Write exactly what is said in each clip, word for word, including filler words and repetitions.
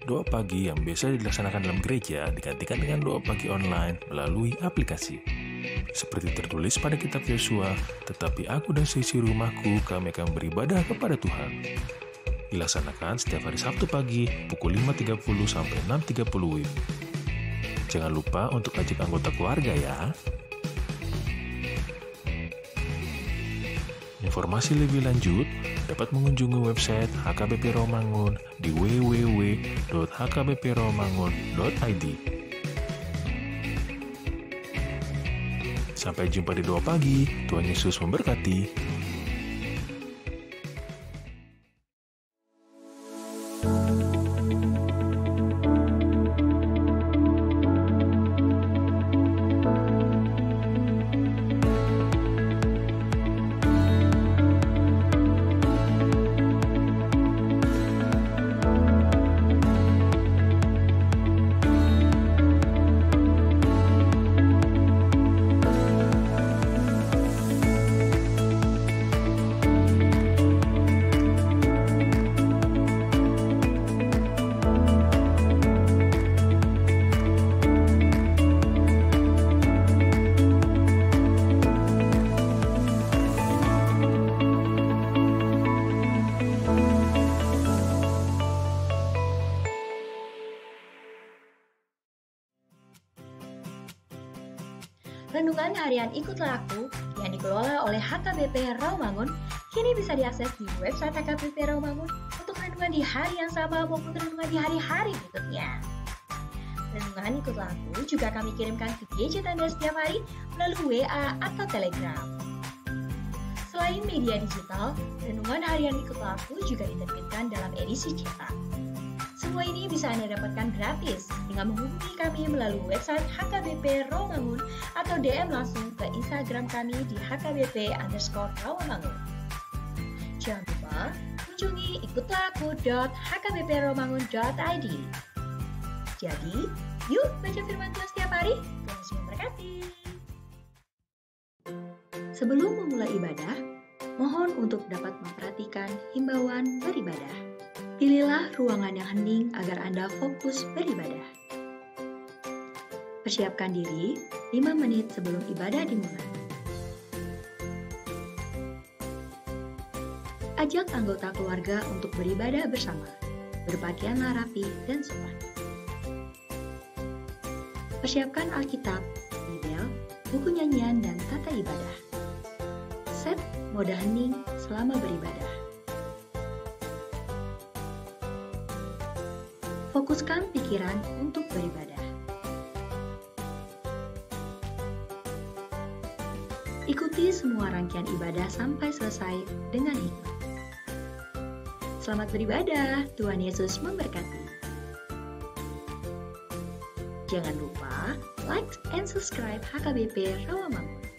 Doa pagi yang biasa dilaksanakan dalam gereja digantikan dengan doa pagi online melalui aplikasi. Seperti tertulis pada kitab Yosua, "Tetapi aku dan seisi rumahku, kami akan beribadah kepada Tuhan." Dilaksanakan setiap hari Sabtu pagi pukul lima tiga puluh sampai enam tiga puluh W I B. Jangan lupa untuk ajak anggota keluarga ya. Informasi lebih lanjut dapat mengunjungi website H K B P Rawamangun di w w w dot h k b p rawamangun dot i d. Sampai jumpa di doa pagi. Tuhan Yesus memberkati. Renungan harian Ikutlah Aku yang dikelola oleh H K B P Rawamangun kini bisa diakses di website H K B P Rawamangun untuk renungan di hari yang sama maupun renungan di hari-hari berikutnya. Renungan Ikutlah Aku juga kami kirimkan ke gadget Anda setiap hari melalui W A atau Telegram. Selain media digital, renungan harian Ikutlah Aku juga diterbitkan dalam edisi cetak. Semua ini bisa Anda dapatkan gratis dengan menghubungi kami melalui website H K B P Rawamangun atau D M langsung ke Instagram kami di H K B P underscore Rawamangun. Jangan lupa kunjungi ikutlah aku dot h k b p rawamangun dot i d. Jadi, yuk baca firman Tuhan setiap hari. Tuhan Yesus memberkati. Sebelum memulai ibadah, mohon untuk dapat memperhatikan himbauan beribadah. Pilihlah ruangan yang hening agar Anda fokus beribadah. Persiapkan diri lima menit sebelum ibadah dimulai. Ajak anggota keluarga untuk beribadah bersama. Berpakaianlah rapi dan sopan. Persiapkan Alkitab, Bibel, buku nyanyian, dan tata ibadah. Set mode hening selama beribadah. Fokuskan pikiran untuk beribadah. Ikuti semua rangkaian ibadah sampai selesai dengan hikmat. Selamat beribadah, Tuhan Yesus memberkati. Jangan lupa like and subscribe H K B P Rawamangun.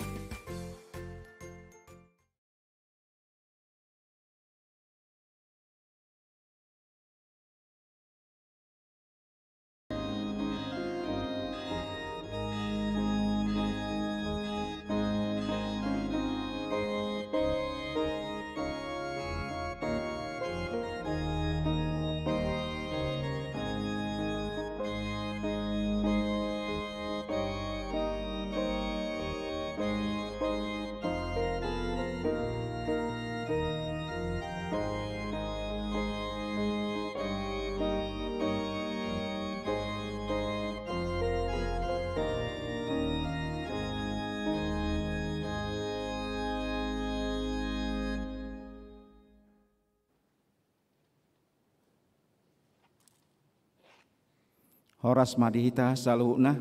Horas ma di hita saluhutna.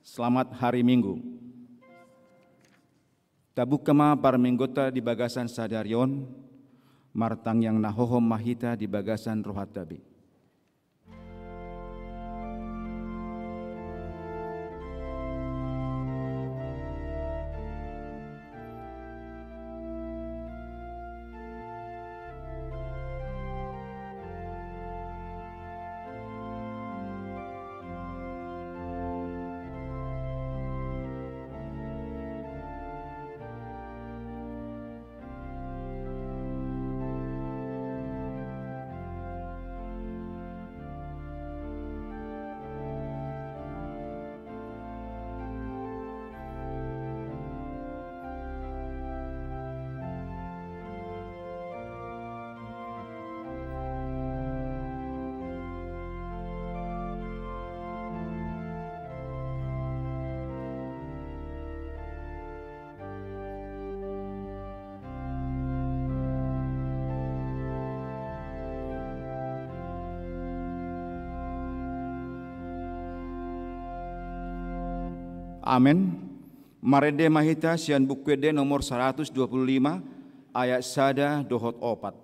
Selamat hari Minggu. Tabuka ma parmingguonta di bagasan sadari on, martangiang na hohom ma hita di bagasan rohanta be. Amen. Marende ma hita sian Buku Ende nomor saratus dua pulu lima, ayat sada dohot opat.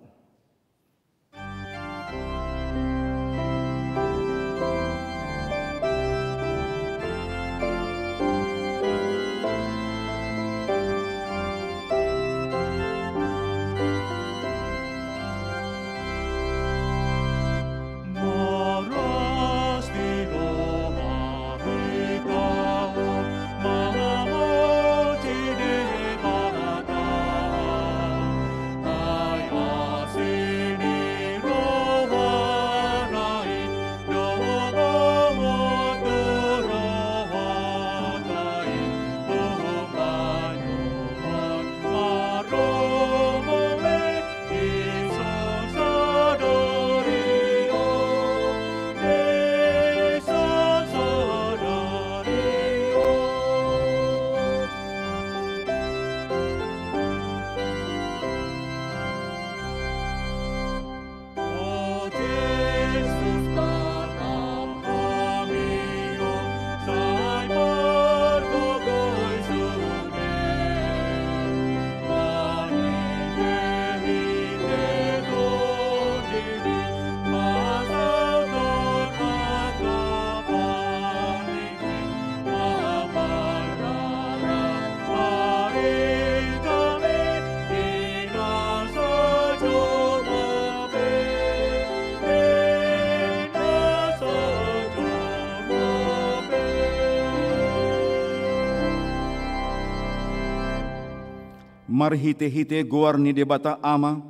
Marhite-hite goar ni Debata Ama,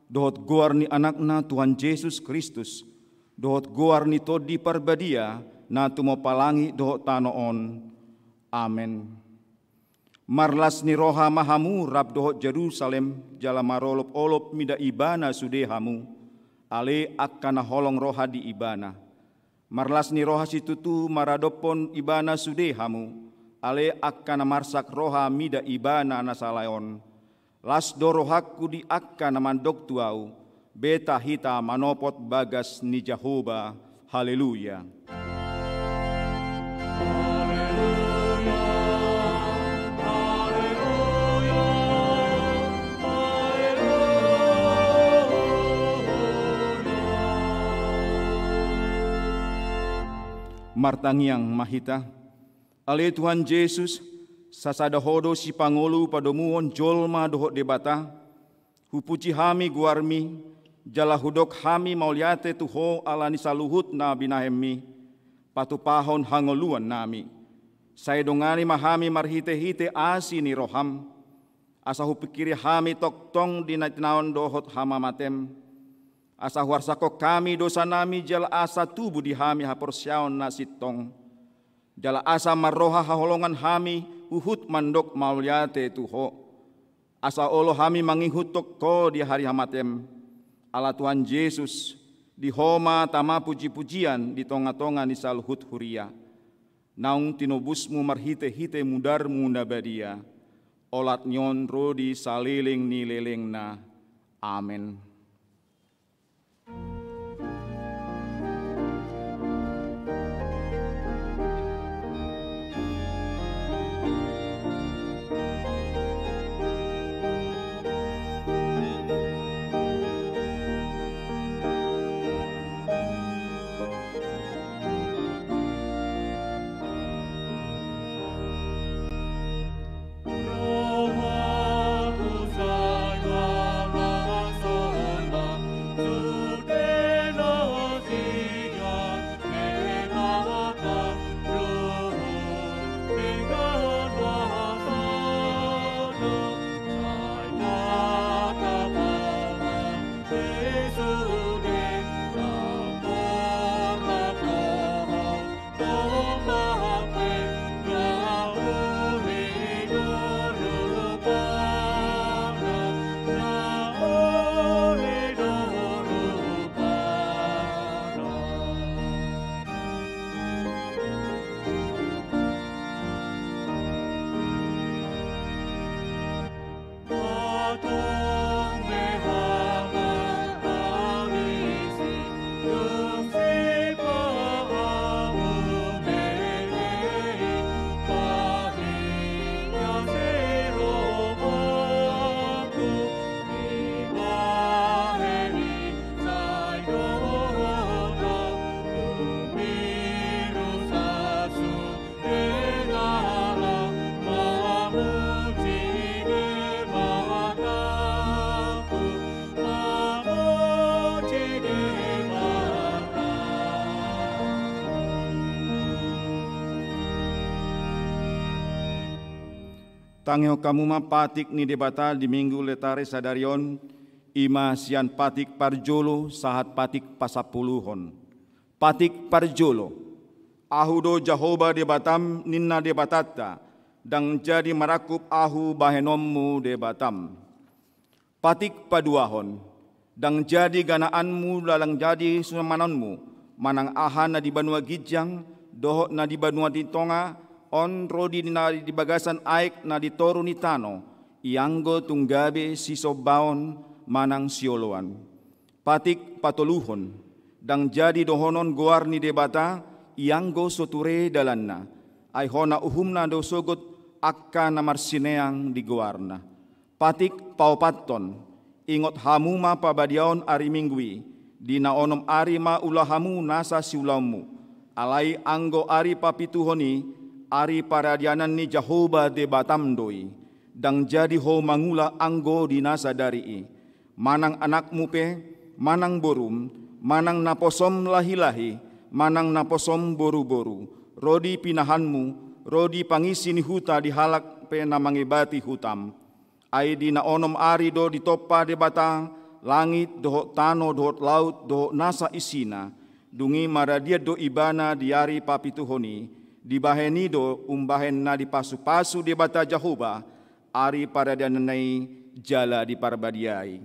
dohot goar ni Anakna Tuhan Jesus Kristus, dohot goar ni Tondi Parbadia, na tumompa langit dohot tano on. Amen. Marlas ni roha ma hamu rap dohot Jerusalem, jala marolop-olop mida ibana sude hamu, ale angka na holong roha di ibana. Marlas ni roha situtu maradophon ibana sude hamu, ale angka na marsak roha mida ibana na salai on. Las do rohangku di angka na mandok tu ahu, beta hita manopot bagas ni Jahowa. Haleluya. Martangiang ma hita. Ale Tuhan Jesus, sasada Ho do sipangolu padomuhon jolma dohot Debata, hupuji hami goarMi, jala hudok hami mauliate tu Ho ala ni saluhut na binahenMi, patupahon hangoluannami. Sai dongani ma hami marhite-hite asi ni rohaM, asa hupingkiri hami tongtong di na tinaon dohot hamamateM, asa huarsakhon hami dosanami jala asa tubu di hami haporseaon na sintong. Jala asa marroha haholongan hami huhut mandok mauliate tu Ho. Asa olo hami mangihuthon Ho di ari hamateM. Ala Tuhan Jesus, di Ho ma tama puji-pujian di tonga-tonga ni saluhut huria. Naung tinobusMu marhite-hite mudarMu na badia. Olat ni on ro di saleleng ni lelengna. Amen. Tangihon hamu ma patik ni Debata di Minggu Letare sadari on, i ma sian patik parjolo sahat patik pasampuluhon. Patik parjolo. Ahu do Jahowa Debatam, ninna Debatanta, ndang jadi marangkup Ahu bahenonmu Debatam. Patik paduahon. Ndang jadi ganaanmu, ndang jadi sumanonmu, manang aha na di banua ginjang dohot na di banua ni tonga on, ro di na di bagasan aek na di toru ni tano, ianggo tung gabe sisombaon manang sioloan. Patik patoluhon. Ndang jadi dohonon goar ni Debata, ianggo so ture dalanna, ai hona uhumna do sogot angka na marsineang di goarna. Patik paopathon. Ingot hamu ma pabadiaon ari Minggu i, di na onom ari ma ula hamu nasa siulaonmu. Alai anggo ari papituhon i, ari paradianan ni Jahowa Debatam do i. Ndang jadi ho mangula anggo di na sadari i. Manang anakmu pe, manang borum, manang naposom lahilahi, manang naposom boruboru, ro di pinahanmu, ro di pangisi ni huta di halak pe na mangebati hutam. Ai di na onom ari do ditompa Debata langit dohot tano dohot laut dohot nasa isina, dung i maradian do Ibana di ari papituhon i, dibahen i do umbahen na dipasupasu Debata Jahowa ari paradiananna i jala diparbadiai.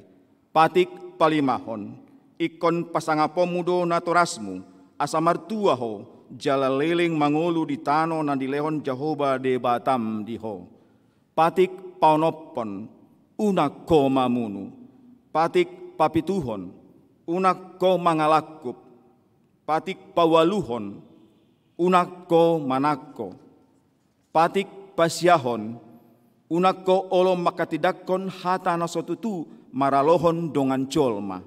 Patik palimahon. Ingkon pasangaponmu do natorasmu, asa martua ho, jala leleng mangolu di tano na dilehon Jahowa Debatam di ho. Patik paonomhon. Unang ho mamunu. Patik papituhon. Unang ho mangalangkup. Patik paualuhon. Unang ho manangko. Patik pasiahon. Unang ho olo manghatindanghon hata na so tutu maralohon dongan jolma.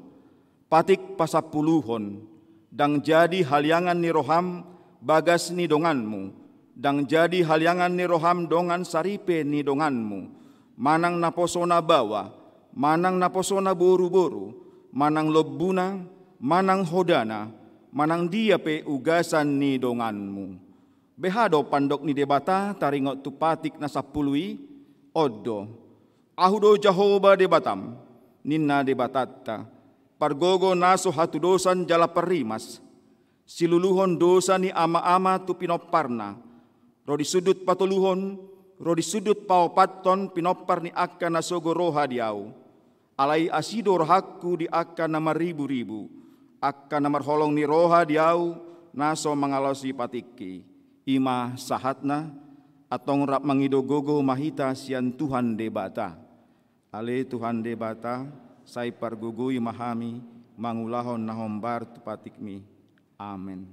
Patik pasampuluhon. Ndang jadi haliangan ni roham bagas ni donganmu. Ndang jadi haliangan ni roham dongan saripe ni donganmu. Manang naposona baoa, manang naposona boruboru, manang lombuna, manang hodana, manang dia pe ugasan ni donganmu. Beha do pandok ni Debata taringot tu patik na sampulu i? On do. Ahu do Jahowa Debatam, ninna Debatanta, pargogo na so hatudosan jala parrimas, siluluhon dosa ni amaama tu pinomparna, ro di sundut patoluhon, ro di sundut paopathon pinompar ni angka na sogo roha di Ahu. Alai asi do rohangku di angka na marriburibu, angka na marholong ni roha di Ahu, na so mangalaosi patikki. I ma sahatna. Antong rap mangido gogo ma hita sian Tuhan Debata. Ale Tuhan Debata, sai pargogoi ma hami mangulahon na hombar tu patikmi. Amen.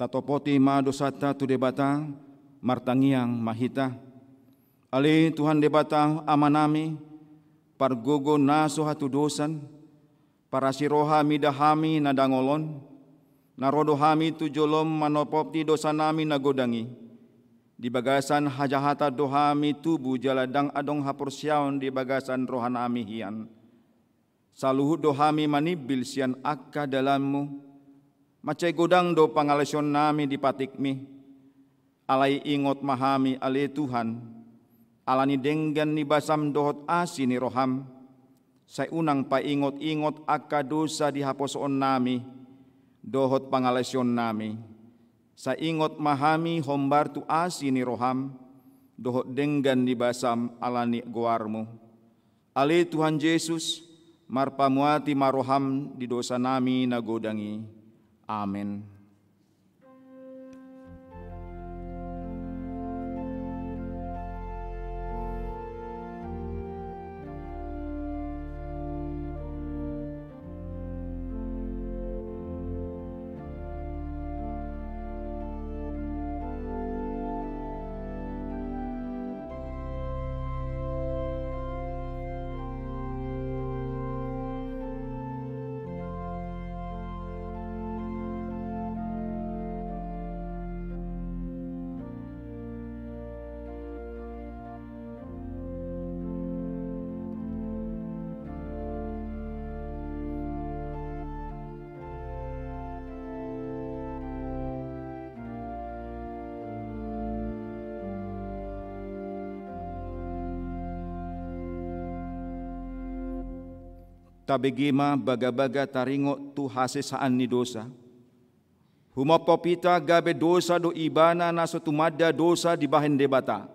Topoti ma dosanta tu Debata, martangiang ma hita. Ale Tuhan Debata Amanami, pargogo na so hatudosan, parasi roha mida hami na dangol on, na ro do hami tu jolom manopoti dosanami na godang i. Di bagasan hajahatan do hami tubu jala ndang adong haporseaon di bagasan rohanami hian. Saluhut do hami manimbil sian angka dalanmu. Mansai godang do pangalaosionnami di patikmi. Alai ingot ma hami ale Tuhan, ala ni denggan ni basam dohot asi ni roham. Sai unang paingot-ingot angka dosa di haposoonnami dohot pangalaosionnami. Sai ingot ma hami hombar tu asi ni roham dohot denggan ni basam ala ni goarmu. Ale Tuhan Jesus, marpamuati ma roham di dosanami na godang i. Amen. Tabege ma bagabaga taringot tu hasesaan ni dosa. Humophop hita gabe dosa do ibana na so tumanda dosa dibahen Debata.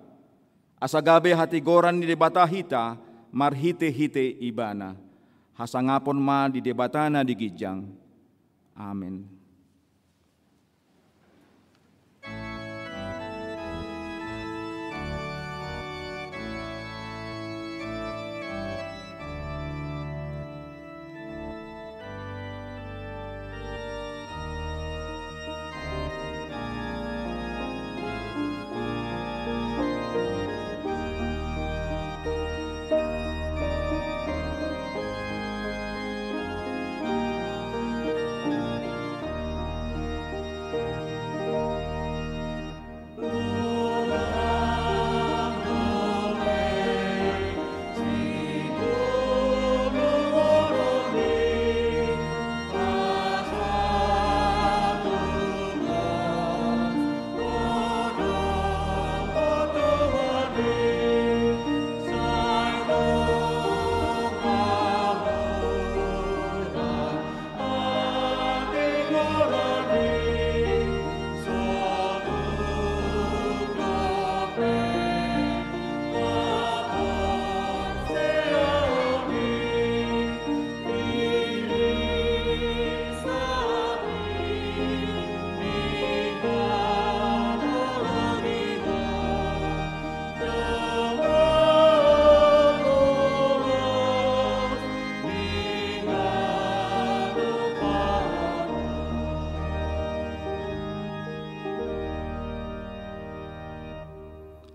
Asa gabe hatigoran ni Debata hita marhitehite ibana. Hasangapon ma di Debata na di ginjang. Amen.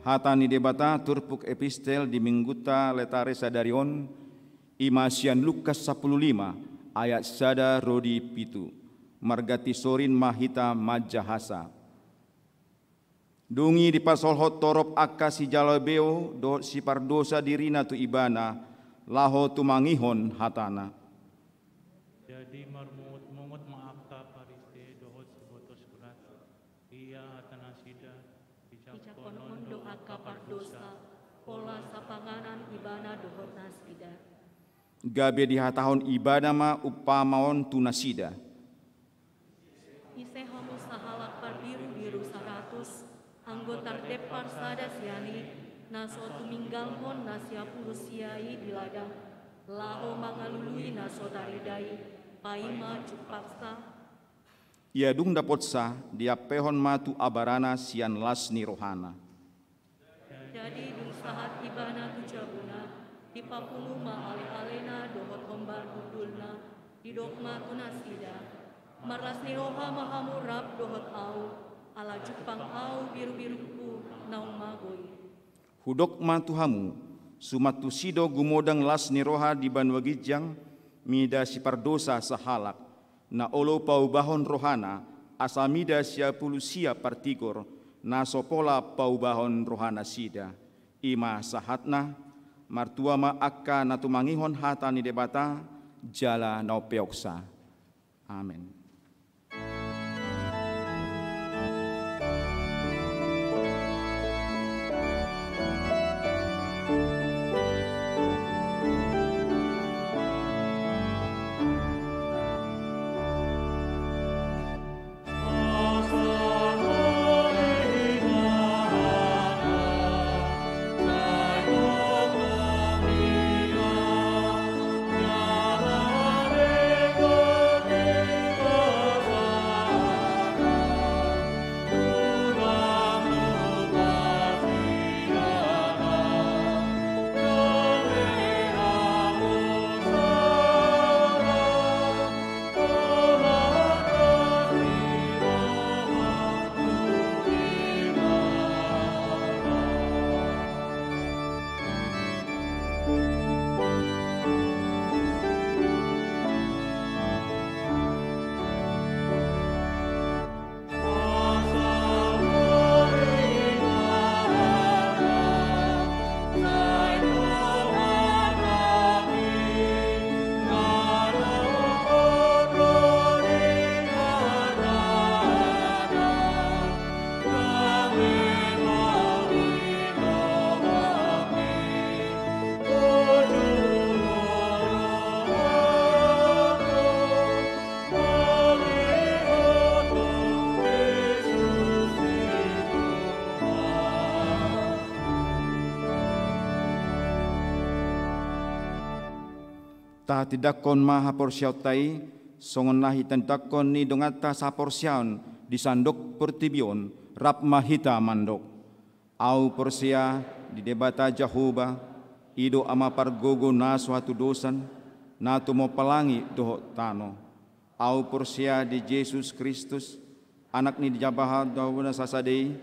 Hata ni Debata turpuk epistel di Minggunta Letare sadari on, i ma sian Lukas sampulu lima ayat sada ro di pitu. Marganti sorin ma hita manjahasa. Dung i dipasolhot torop angka sijalo beo dohot sipardosa dirina tu Ibana, laho tumangihon hatana. Jadi marmungut-mungut ma angka Parise dohot siboto surat. Ia hata nasida, bijakkonon do angka pardosa, pola sapanganan Ibana dohot nasida. Gabe dihatahon Ibana ma umpama on tu nasida. Ise hamu sahalak parbirubiru saratus, anggo tardempar sada sian i, na so tuminggalhon na sia pulu sia i di ladang, laho mangalului na so tarida i, paima jumpangsa? Ia dung dapotsa, diampehon ma tu abarana sian las ni rohana. Jadi dung sahat ibana tu jabuna, dipapungu ma alealena dohot hombar hundulna, didok ma tu nasida. Marlas ni roha ma hamu rap dohot ahu, ala jumpang ahu birubirungku naung mago i. Hudok ma tu hamu, suman tusi do gumodang las ni roha di banua ginjang mida sipardosa sahalak, na olo paubahon rohana, asa mida siapulusia partigor, na so pola paubahon rohanasida. I ma sahatna. Martua ma angka na tumangihon hata ni Debata jala na umpeopsa. Amen. Tahatindangkon ma haporseaonta i, songon na hitindanghon ni donganta sahaporseaon di sandok portibi on, rap ma hita mandok. Ahu porsea di Debata Jahowa, i do Ama pargogo na so hatudosan, na tumompa langit dohot tano. Ahu porsea di Jesus Kristus, Anak ni Debata Jahowa na sasada i,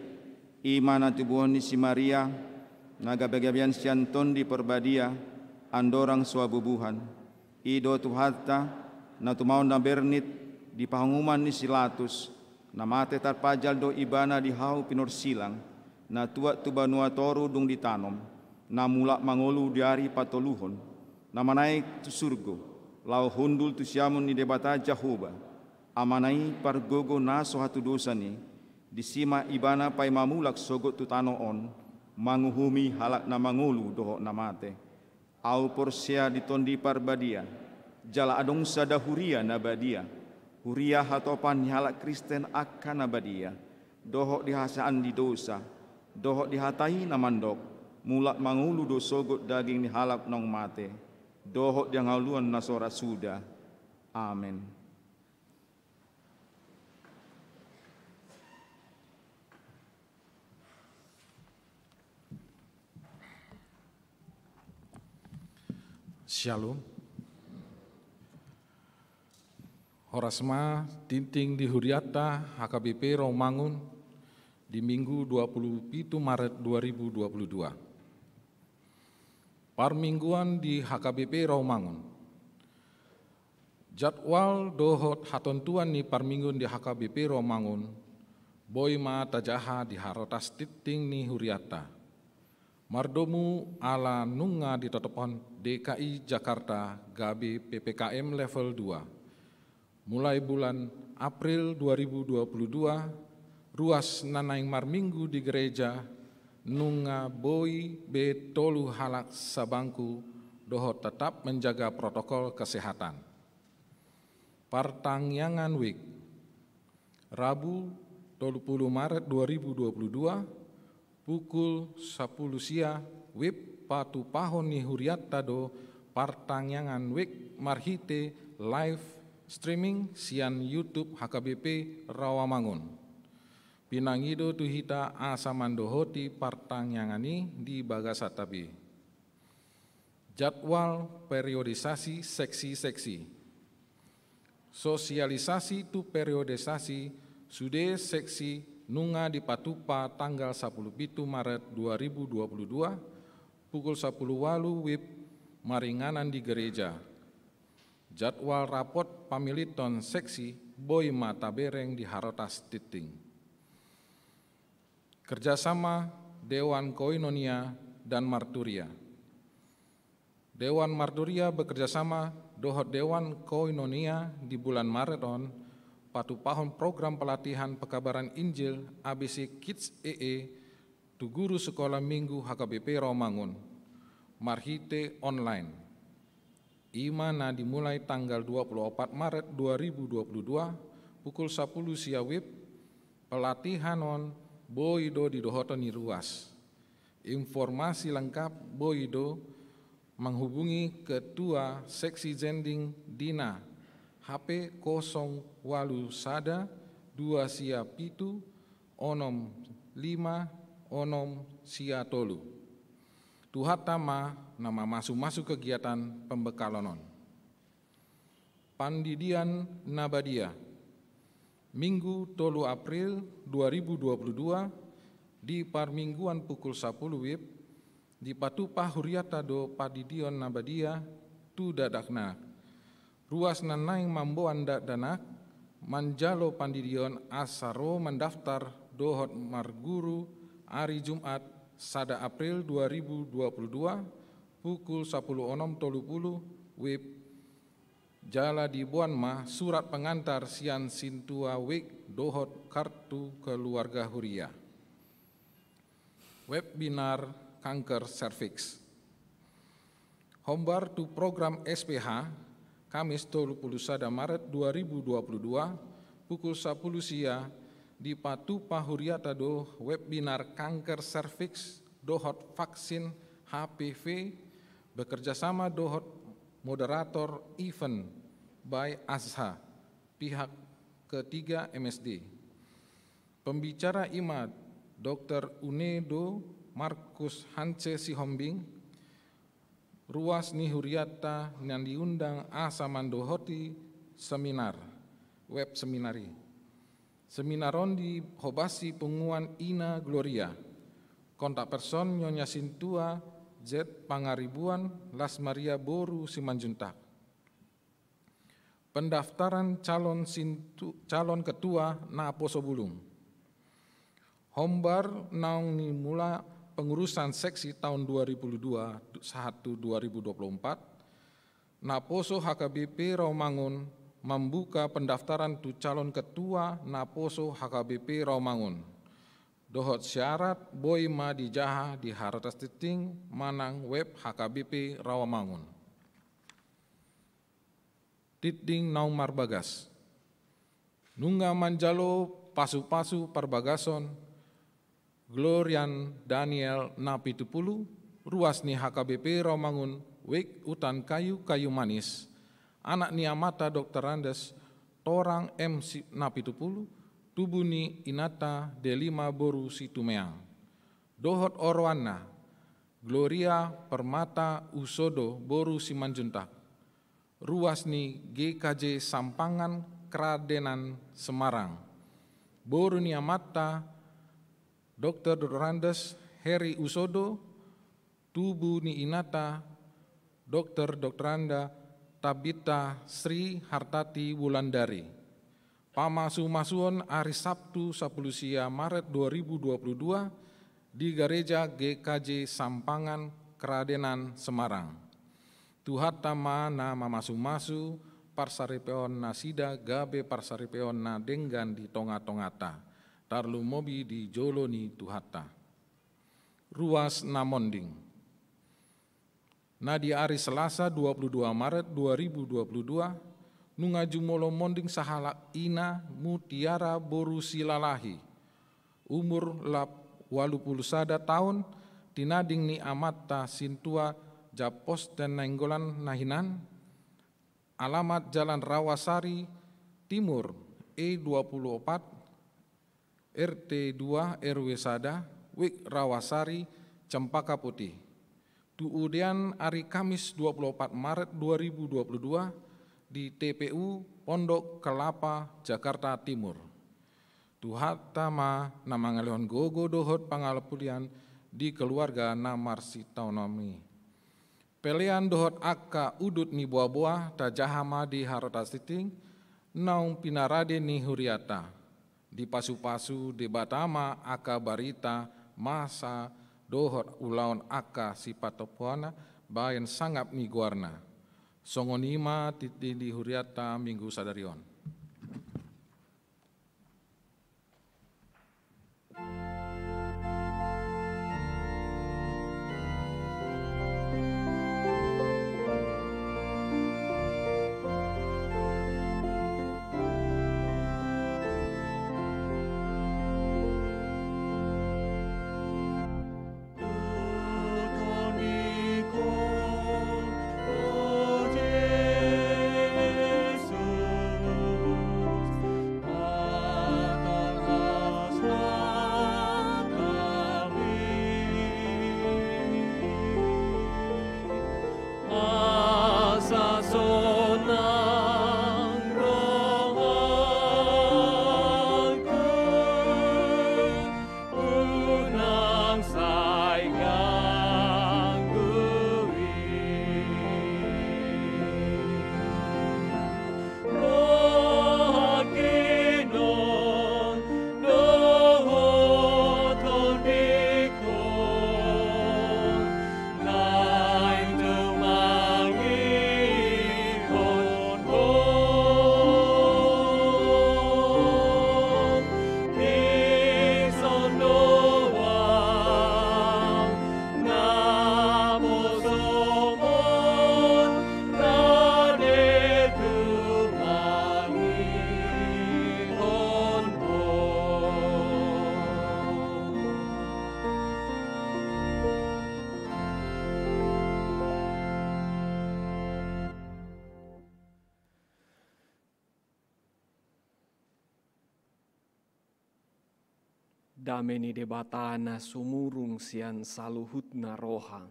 i ma na tubuhon ni si Maria, na gabegabean sian Tondi Parbadia, andorang so habubuhan. I do Tuhanta, na tumaon na bernit di panguhuman ni si Latus, na mate tarpajal do ibana di hau pinorsilang, na tuat tu banua toru dung ditanom, na mulak mangolu di ari patoluhon, na manaek tu surgo, laho hundul tu siamun ni Debata Jahowa, Amana i pargogo na so hatudosan i, disi ma ibana paima mulak sogot tu tano on, manguhumi halak na mangolu dohot na mate. Ahu porsea di Tondi Parbadia, jala adong sada huria na badia, huria hatopan ni halak Kristen angka na badia, dohot di hasesaan ni dosa, dohot di hata i na mandok, mulak mangolu do sogot daging ni halak naung mate, dohot di hangoluan na so ra suda. Amen. Syalom. Horas ma tingting di hurianta H K B P Rawamangun di Minggu dua puluh pitu Maret dua ribu dua puluh dua. Parmingguan di H K B P Rawamangun. Jadwal dohot hatontuan ni parmingguan di H K B P Rawamangun, boi ma tajaha di harotas tingting ni hurianta. Mardomu ala nunga ditotopon D K I Jakarta gabe P P K M level dua. Mulai bulan April dua ribu dua puluh dua, ruas na naeng marminggu di gereja nunga boi be tolu halak sabangku dohot tetap menjaga protokol kesehatan. Partangiangan Week. Rabu, tolu puluh Maret dua ribu dua puluh dua, pukul sapuluh sia, WIB patupahon ni hurianta do Partangiangan Week marhite live streaming sian YouTube H K B P Rawamangun. Pinangido tu hita asa mandohoti partangiangan i di bagasanta be. Jadwal periodisasi seksi-seksi. Sosialisasi tu periodisasi sude seksi nunga dipatupa tanggal sapuluh pitu Maret dua ribu dua puluh dua, pukul sapuluh ualu wib maringanan di gereja. Jadwal rapot pamiliton seksi boi ma tabereng di Harotas Tintin. Kerjasama Dewan Koinonia dan Marturia. Dewan Marturia bekerjasama dohot Dewan Koinonia di bulan Maret on patupahon program pelatihan pekabaran Injil A B C Kids E E tu guru sekolah minggu H K B P Rawamangun, marhite online. I ma na dimulai tanggal dua puluh opat Maret dua ribu dua puluh dua, pukul sapuluh sia wib. Pelatihan on boi do didohoton i ruas. Informasi lengkap boi do menghubungi Ketua Seksi Zending di na H P kosong ualu sada dua sia pitu onom lima onom sia tolu. Tuhanta ma na mamasumasu kegiatan pembekalon on. Pandidion na badia. Minggu tolu April dua ribu dua puluh dua, di parmingguan pukul sapuluh wib, dipatupa huriata do pandidion na badia tu dakdanak. Ruas na naeng mamboan dakdanak manjalo pandidion asa ro mandaftar dohot marguru ari Jumat sada April dua ribu dua puluh dua, pukul sapuluh onom tolu puluh wib, jala diboan ma surat pengantar sian sintua wig dohot kartu keluarga huria. Webinar kanker serviks. Hombar tu program S P H, Kamis tolu puluh sada Maret dua ribu dua puluh dua, pukul sapuluh sia, dipatupa huriata do webinar kanker serviks dohot vaksin H P V, bekerjasama dohot moderator event by Azha, pihak ketiga M S D. Pembicara i ma Dokter Unedo Markus Hanse Sihombing, ruas ni huriata na diundang asa mandohoti seminar, web seminar i. Seminar on dihobasi punguan Ina Gloria, kontak person Nyonya Sintua Z Pangaribuan, Las Maria boru Simanjuntak. Pendaftaran calon sintu-, calon ketua naposo bulung. Hombar naung nimula pengurusan seksi tahun dua ribu dua sahat tu dua ribu dua puluh empat, naposo H K B P Rawamangun membuka pendaftaran tu calon ketua naposo H K B P Rawamangun. Dohot syarat boi ma dijaha di Harotas Tintin manang web H K B P Rawamangun. Tintin naung marbagas. Nunga manjalo pasupasu parbagason Glorian Daniel Napitupulu, ruas ni H K B P Rawamangun, wig Utan Kayu, Kayu Manis, anak ni amanta Dokter Andes, Torang M. Si-, Napitupulu, tubu ni inanta Delima boru Situmeang. Dohot oroanna, Gloria Permata Usodo boru Simanjuntak, ruas ni G K J Sampangan Kradenan Semarang. Boru ni amanta Dokter Doktorandes Heri Usodo, tubu ni inanta Dokter Doktoranda Tabita Sri Hartati Wulandari. Pamasumasuon ari Sabtu sapuluh sia Maret dua ribu dua puluh dua di Gareja G K J Sampangan Kradenan Semarang. Tuhanta ma na mamasumasu parsaripeon nasida gabe parsaripeon na denggan di tongatonganta, tarlumobi di jolo ni Tuhanta. Ruas na monding. Na di ari Selasa dua puluh dua Maret dua ribu dua puluh dua, nunga jumolo monding sahalak ina Mutiara boru Silalahi, umur lap-, ualu pulu sada taon, tinading ni amanta Sintua Japosten Nainggolan na hinan, alamat Jalan Rawasari Timur, E dua puluh opat, R T dua, R W sada, wig Rawasari, Cempaka Putih. Tu udean ari Kamis dua puluh opat Maret dua ribu dua puluh dua, di T P U Pondok Kelapa, Jakarta Timur. Tuhanta ma na mangalehon gogo dohot pangapulian di keluarga na marsitaonon i. Pelean dohot angka udut ni boaboa tajaha ma di haroro sitinting naung pinarade ni huriata. Dipasupasu Debata ma angka barita masa dohot ulaon angka sipatompuonna bahen sangap ni goarna. Songon i ma tintin ni huriata Minggu sadari on. Dame ni Debata na sumurung sian saluhutna roha,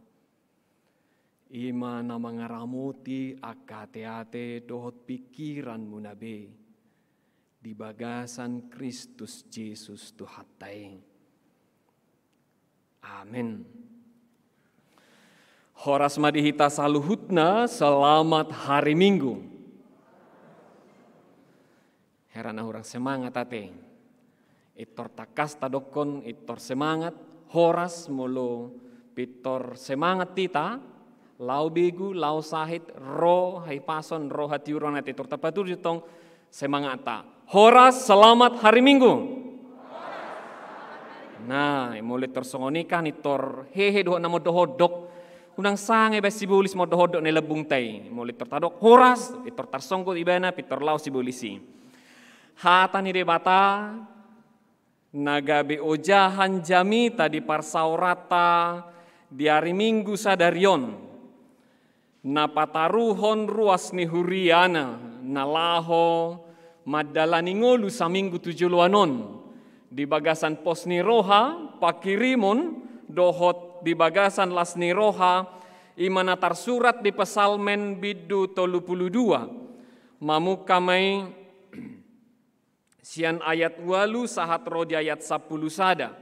i ma na mangaramoti angka ateate dohot pingkiranmuna be di bagasan Kristus Jesus Tuhanta i. Amen. Horas ma di hita saluhutna, selamat hari Minggu. Hera na hurang semangat ate. Pintor tangkas tadokkon, pintor semangat, horas molo pintor semangat hita, laho begu, laho sahit, ro hahipason, ro hatiuron ate, pintor tapatuju tong semangatta. Horas, selamat hari Minggu. Nah, molo pintor songon i kan pintor hehe dohot na mondok-ondok. Unang sanga iba sibolis mondok-ondok na i lambungta i. Molo pintor tadok horas, pintor tarsonggot ibana, pintor laho sibolis i. Hata ni Debata na gabe ojahan jamita di parsaoranta di ari Minggu sadari on, na pataruhon ruas ni huriana na laho mandalani ngolu saminggu tu joloan on di bagasan pos ni roha, pangkirimon, dohot di bagasan las ni roha, i ma na tarsurat di Psalmen bindu tolu pulu dua. Mamungka ma i sian ayat ualu sahat ro di ayat sampulu sada.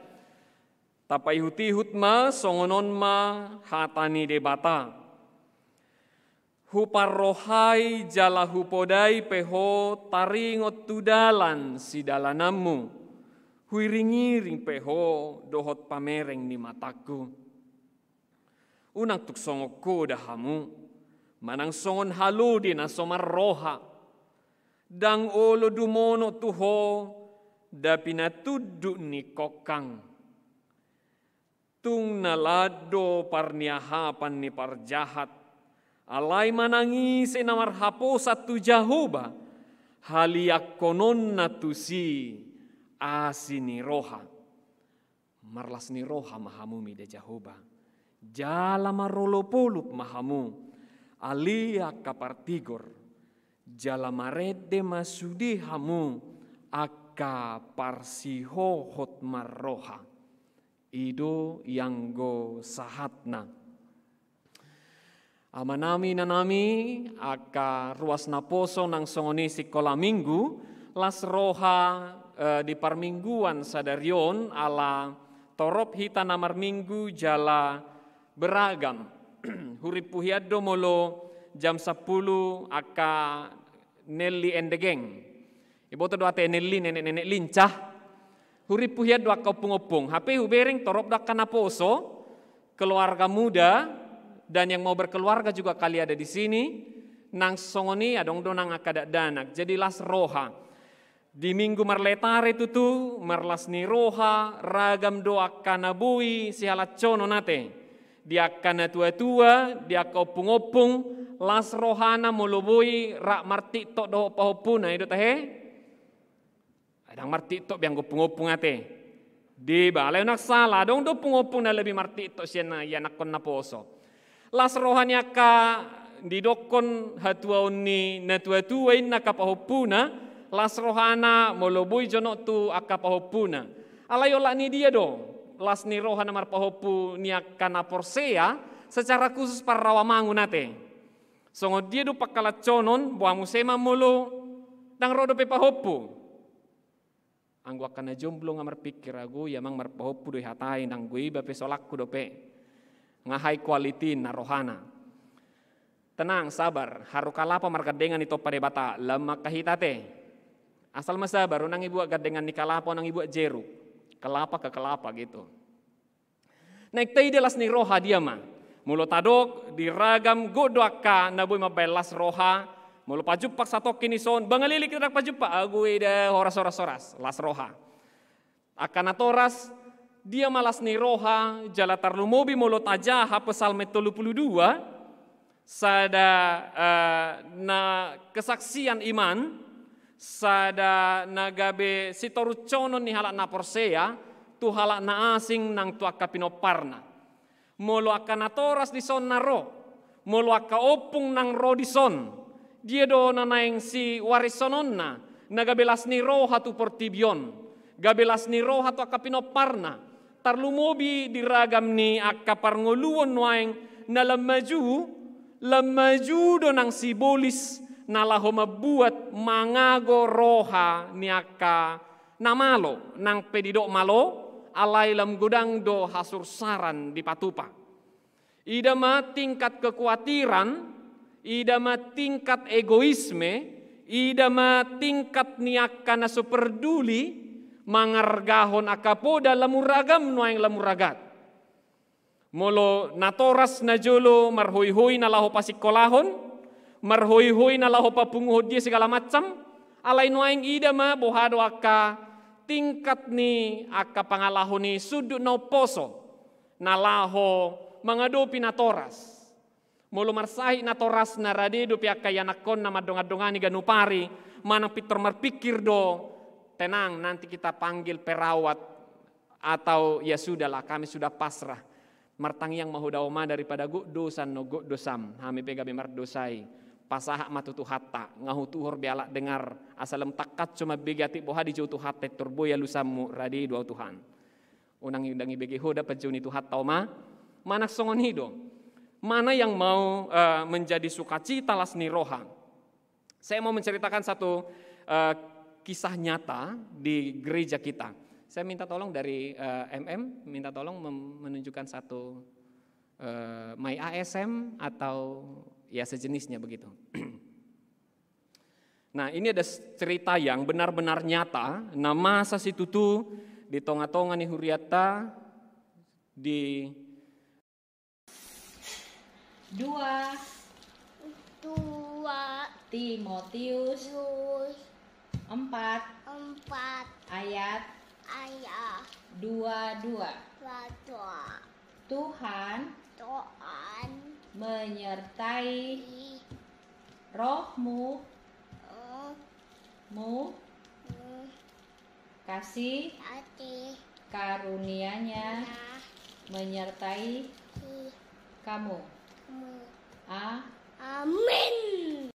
Tapaihut-ihut ma, songon on ma hata ni Debata. Huparrohai jala hupodai pe ho taringot tu dalan sidalananmu. Huiring-iring pe ho dohot pamereng ni matangku. Unang tung songon koda hamu, manang songon halode na so marroha. Ndang olo dumono tu ho da pinatunduk ni kongkang. Tung na lat do parniahapan ni parjahat, alai manang ise na marhaposan tu Jahowa, haliangkononna tusi asi ni roha. Marlas ni roha ma hamu mida Jahowa. Jala marolop-olop ma hamu, ale angka partigor. Jala marende ma sude hamu, angka parsihohot marroha. I do ianggo sahatna. Amanami, inanami, angka ruas naposo nang songon i sikola minggu, las roha, eh, di parmingguan sadari on ala torop hita na marminggu jala beragam. Hurimpu hian do molo jam sampulu angka Nelly and the gang. Iboto do ate Nelly, nenek-nenek lincah. Hurimpu hian do angka ompung-ompung. Hape hubereng torop do angka naposo, keluarga muda, dan yang mau berkeluarga juga kali ada di sini. Nang songon i adong do nang angka dakdanak. Jadi las roha. Di minggu marlaetare tutu, marlas ni roha, ragam do angka na boi sihalansonon ate. Di angka na tua-tua, di angka ompung-ompung, las rohana molo boi rap martiktok dohot pahompuna, i do tahe? Ndang martiktok be anggo ompung-ompung ate. Deba, alai unang sala, adong do ompung-ompung na lebih martiktok sian na ianakhon naposo. Las roha ni angka didokkon hatuaon ni na tua-tua inna angka pahompuna, las rohana molo boi jonok tu angka pahompuna. Alai olat ni dia do las ni roha na marpahompu ni angka na porsea, secara khusus parrawamangun ate. Songon dia do pangkalansonon, boha muse ma molo ndang ro dope pahompu? Anggo angka na jomblo nga marpikir, ago i amang marpahompu do i hatai, ndang go iba pe solangku dope. Nga high quality na rohana. Tenang, sabar, haru kalapa margandengan i tompa Debata, lam angka hita ate. Asal ma sabar, unang ibuat gandengan ni kalapa, unang ibuat jeruk. Kelapa ke kelapa gitu. Naeng taida las ni roha dia ma. Molo tadok di ragam gok do angka na boi mambaen las roha. Molo pajumpak satongkin i son, bangalilik ndang pajumpak, ago eda horas, horas, horas, las roha. Angka natoras, dia ma las ni roha, jala tarlumobi molo tajaha Psalmen tolu pulu dua, sada, eh, na kesaksian iman, sada na gabe sitorussonon ni halak na porsea tu halak na asing nang tu angka pinomparna. Molo angka natoras dison na ro, molo angka ompung nang ro dison, dia do na naeng siwarisononna, na gabe las ni roha tu portibi on, gabe las ni roha tu angka pinomparna, tarlumobi di ragam ni angka parngoluon nuaeng na lam maju, lam maju do nang sibolis na laho mambuat mangago roha ni angka na malo, nang pe didok malo, alai lam godang do hasursaran dipatupa. Ida ma tingkat kekuatiran, ida ma tingkat egoisme, ida ma tingkat ni angka na so perduli mangargahon angka poda lam uragam nuaeng lam uragat. Molo natoras na jolo marhoihoi na laho pasingkolahon, marhoihoi na laho papunguhon dia segala macam, alai nuaeng ida ma boha do angka tingkat ni angka pangalaho ni sundut na umposo na laho mangadopi natoras. Molo marsahit natorasna, rade dope angka ianakhonna mandongandongani ganup ari, manang pintor marpikir do, tenang, nanti kita panggil perawat, atau ya sudahlah, kami sudah pasrah. Martangiang ma ho da oma, daripada gok dosa annon gok dosam, hami pe gabe mardosai. Pasahat ma tu Tuhanta, nga hutuhor be alat dengar, asa lam tangkas so mambege atik boha dijou Tuhanta, pintor boi alusanmu, rade do au Tuhan. Unang, ndang ibege ho da panjou ni Tuhanta oma. Manang songon i do. Mana yang mau, eh, menjadi sukacita las ni roha? Saya mau menceritakan satu, eh, kisah nyata di gereja kita. Saya minta tolong dari, eh, M M, minta tolong mem-, menunjukkan satu, eh, My A S M atau ya sejenisnya begitu. Nah, ini ada s-, cerita yang benar-benar nyata, na masa situtu di tonga-tonga ni hurianta di dua. Dua. Timotius. Timotius. Empat. Empat. Ayat. Ayat. Dua dua. Dua dua. Tuhan. Tuhan. Menyertai. Di. Rohmu. Roh. Mu. Mu. Kasih. Kasih. Karunia-Nya. Nya. Menyertai. Di. Kamu. Kamu. A. Amin.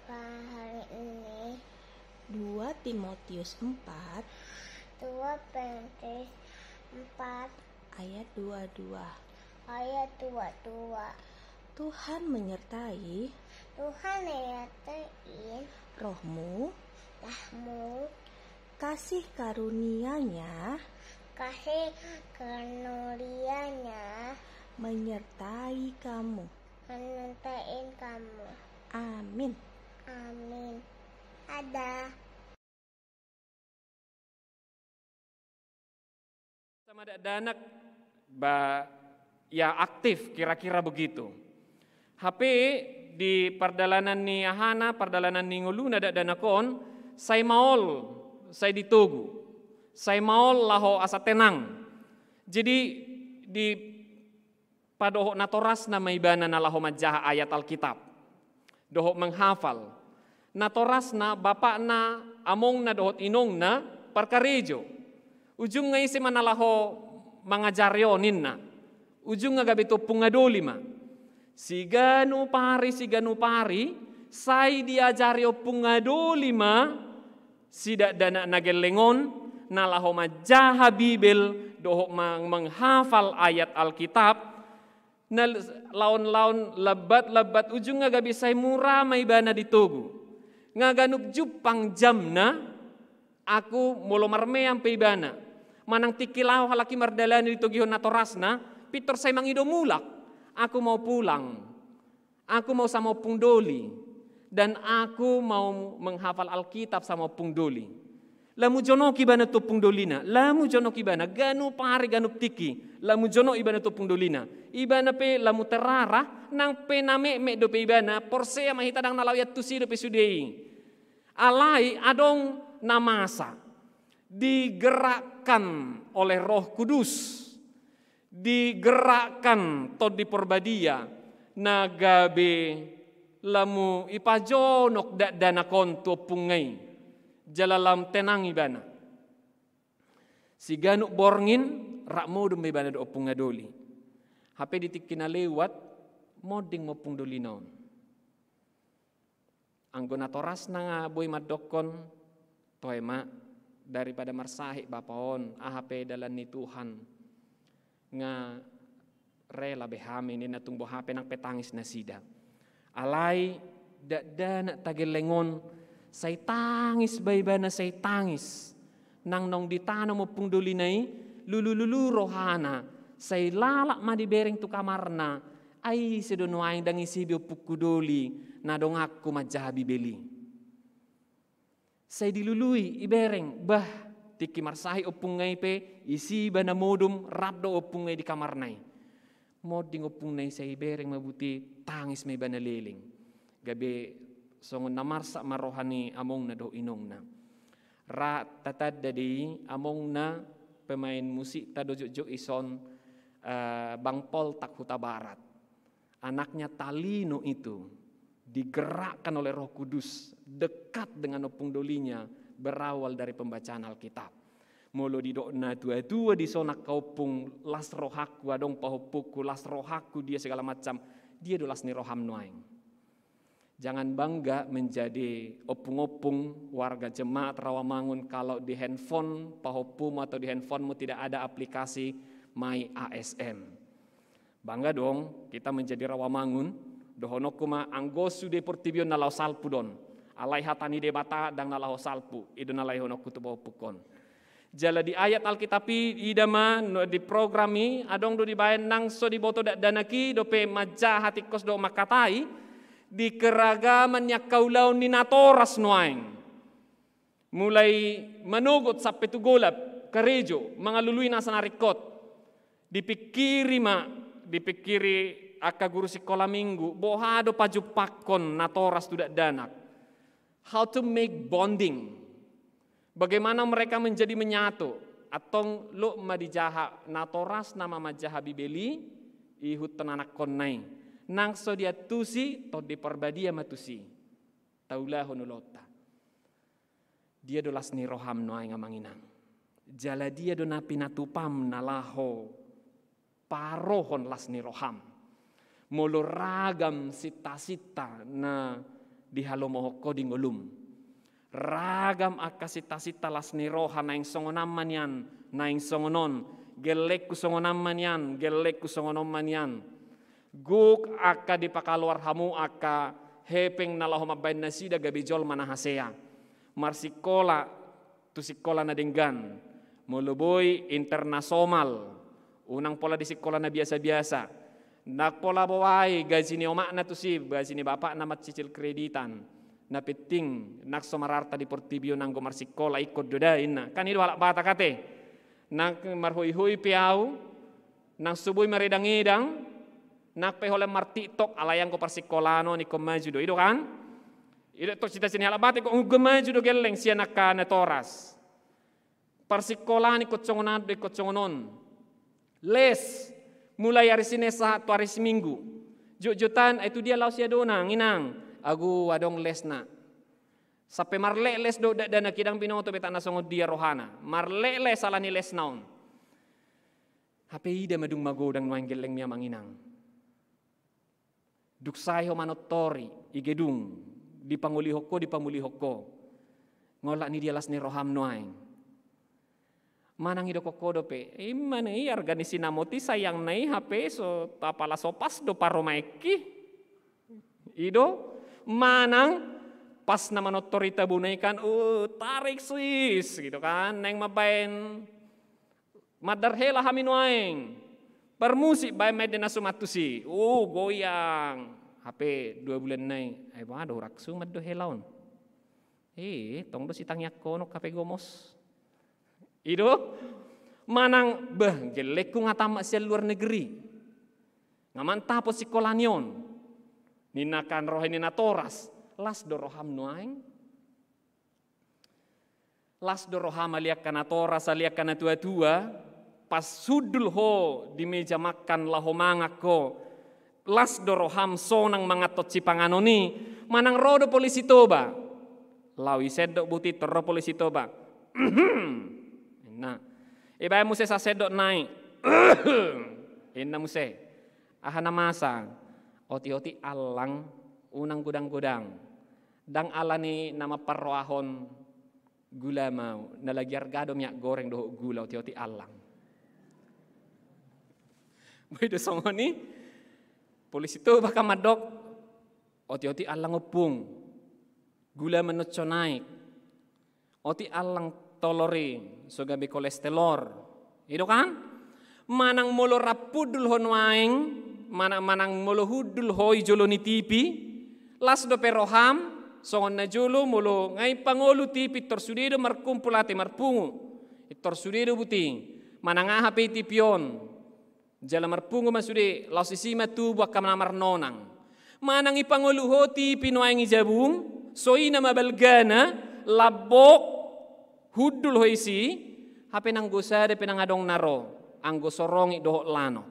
Hari ini. Dua Timotius empat. Dua Timotius empat. Ayat dua dua. Ayat dua puluh dua. Tuhan menyertai. Tuhan menyertai. Rohmu. Rohmu. Kasih karunia-Nya. Kasih karunia-Nya. Menyertai kamu. Menyertai kamu. Amin. Amin. Ada. Sama dakdanak, ba, ya aktif, kira-kira begitu. Hape di pardalanan ni ahana, pardalanan ni ngoluna dakdanak on, sai maol, sai ditogu, sai maol laho asa tenang. Jadi, di padohot natorasna ma ibana na laho manjaha ayat Alkitab dohot menghafal. Natorasna, bapakna, amongna dohot inongna parkarejo. Ujungna ise ma na laho mangajari on ninna. Ujungna gabe tu ompung na doli ma. Siganup ari, siganup ari, sai diajari ompung na doli ma si dakdanak na gelleng on, na laho manjaha Bibel, dohot mang-, menghafal ayat Alkitab, na l-, laon-laon lambat-lambat ujungna gabe sai mura ma ibana ditogu. Nga ganup jumpang jamna, aku molo marmeam pe ibana. Manang tingki laho halak i mardalani ditogihon natorasna, pintor sai mangido mulak. Aku mau pulang. Aku mau sama ompung doli, dan aku mau menghafal Alkitab sama ompung doli. Lamu jonok ibana tu ompung dolina, lamu jonok ibana, ganup ari ganup tingki, lamu jonok ibana tu ompung dolina. Ibana pe lamu terarah, nang pe na metmet dope ibana, porsea ma hita ndang na laho iantusi dope sude i. Alai adong na masa, digerakkan oleh Roh Kudus, digerakkan Tondi Porbadia, na gabe lamu ipajonok dakdanak on tu ompungna i, jala lam tenang ibana. Siganup borngin, rap modom ma ibana dohot ompung na doli. Hape di tingki na lewat, monding ma ompung dolina on. Anggo natorasna nga boi mandokkon, toe ma, daripada marsahit bapa on, aha pe dalan ni Tuhan, nga rela be hami ninna, tung boha pe nang pe tangis nasida. Alai dakdanak tagaelleng on, sai tangis ba ibana, sai tangis. Nang naung ditanom ompung dolina i, lulululu rohana, sai lalap ma dibereng tu kamarna, ai ise do nuaeng, ndang ise be ompungku doli, na donganku manjaha Bibel i. Sai dilului, ibereng, bah, tingki marsahit ompungna i pe, ise ibana modom, rap do ompungna i di kamarna i. Monding ompungna i, sai ibereng ma buti, tangis ma ibana leleng. Gabe songon na marsak ma roha ni amongna dohot inongna. Ra tatanda do i amongna pemain musikta do jotjot i son, eh, Bang Poltak Hutabarat. Anaknya Talino itu digerakkan oleh Roh Kudus, dekat dengan ompung dolinya, berawal dari pembacaan Alkitab. Molo didok na tua-tua di son angka ompung, las rohangku, adong pahompungku, las rohangku dia segala macam, dia do las ni roham nuaeng. Jangan bangga menjadi ompung-ompung warga jemaat Rawamangun kalau di handphone pahompumu atau di handphonemu tidak ada aplikasi My A S M. Bangga dong kita menjadi Rawamangun, dohononku ma anggo sude portibi on na laho salpu do on. Alai hata ni Debata ndang na laho salpu, i do na laehononku tu pahompungkon. Jala di ayat Alkitab i, ida ma, no, di program i, adong do dibaen nang so diboto dakdanak i, dope manjaha tingkos dohot mangkatai, di keragaman ni angka ulaon ni natoras nuaeng. Mulai manogot sampe tu golap, karejo, mangalului nasa na ringkot. Dipingkiri ma, dipingkiri angka guru sikola minggu, boha do pajumpangkon natoras tu dakdanak. How to make bonding. Bagaimana mereka menjadi menyatu. Antong lot ma dijaha, natorasna ma manjaha Bibel i, ihuthon anakkonna i. Nang so diantusi, Tondi Porbadia ma tusi. Taulahon ulaonta. Dia do las ni roham nuaeng amang inang. Jala dia do na pinatupam na laho parohon las ni roham. Molo ragam sinta-sinta na dihalomohon ho di ngolum. Ragam angka sinta-sinta las ni roha naeng songon ama nian, naeng songon on. Gellengku songon on ma nian, gellengku songon on ma nian. Gok angka dipakaluar hamu angka hepeng na laho mambaen nasida gabe jolma na hasea. Marsikola tu sikola na denggan. Molo boi internasional, unang pola di sikola na biasa-biasa. Ndang pola boai gaji ni omakna tusi, gaji ni bapakna mancicil kreditan. Na penting ndang so mararta di portibi on anggo marsikola ingkon do da inna. Kan i do halak Batak ate. Ndang marhoi-hoi pe au, ndang so boi maredang-edang, ndang pe holan martiktok, alai anggo parsikolaan on ingkon maju do, i do kan? I do tong cita-cita ni halak Batak, ingkon maju do gelleng sian angka natoras. Parsikolaan ingkon songon on do, ingkon songon on. Les, mulai ari Senen sahat tu ari Minggu. Jotjotan, ai tu dia laos i adong inang? Agu adong lesna. Sampe marlekles do dakdanak i, ndang binoto be tak na songon dia rohana. Marlekles ala ni lesna on. Hape ida ma dung magodang nuaeng gellengmi amang inang. Dung sae ho manortor i gedung, dipangolihon ho, dipamulihon ho. Nga olat ni dia las ni roham nuaeng. Manang idokkon ho dope, i ma na i arga ni sinamot i sayangna i, hape so tapala so pas do parumaenki. I do, manang pas na manortor i tabona i kan, uh, tarik sis, gitu kan, naeng mambaen mandar hela hami nuaeng. Parmusik baen ma ende na suman tusi, uh, goyang. Hape dua bulan nai, ai boha do hurang suman do hela on. Eh, tong do sitangiangkonok hape gomos. I do, manang, bah, gellengku nga tamat sian luar negeri. Nga mantap on sikola ni on. Ninna kan roha ni natoras, las do roham nuaeng. Las do roham ale angka natoras, ale angka natua-tua, pas hundul ho di meja makan laho mangan ho. Las do roham sonang manganhon sipanganon i, manang ro do polisi Toba. Lao i sendok buti, tor ro polisi Toba. Inna. Ibaen muse sasendok nai. Inna muse. Aha na masa? Otik-otik allang, unang godang-godang. Ndang ala ni na mamparrohahon gula ma au, na lagi arga do minyak goreng dohot gula, otik-otik allang. Boi do songon i, polisi Toba kan mandok, otik-otik allang ompung, gula ma annon so naik. Otik allang tolor i, so gabe kolesterol. I do kan? Manang molo rap hundul ho nuaeng, manang, manang molo hundul ho i jolo ni tipi, las dope roham, songon na jolo molo nga i pangolu tipi, tor sude do markumpul ate marpungu. Tor sude do buti, manang aha pe i tipi on. Jala marpungu ma sude, laos disi ma tubu angka na marnonang. Manang i pangolu ho tipi nuaeng i jabum, so i nama balgana, lambok, hundul ho isi, hape nanggo sada pe ndang adong na ro, anggo sorongit dohot lano.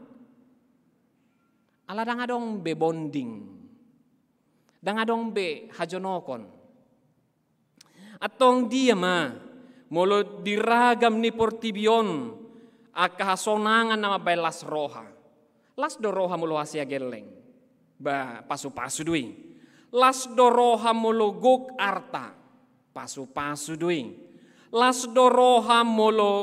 Ala ndang adong be bonding. Ndang adong be hajonokon. Antong dia ma, molo di ragam ni portibi on, angka hasonangan na mambaen las roha. Las do roha molo hasea gelleng. Ba, pasu-pasu do i. Las do roha molo gok arta. Pasu-pasu do i. Las do roha molo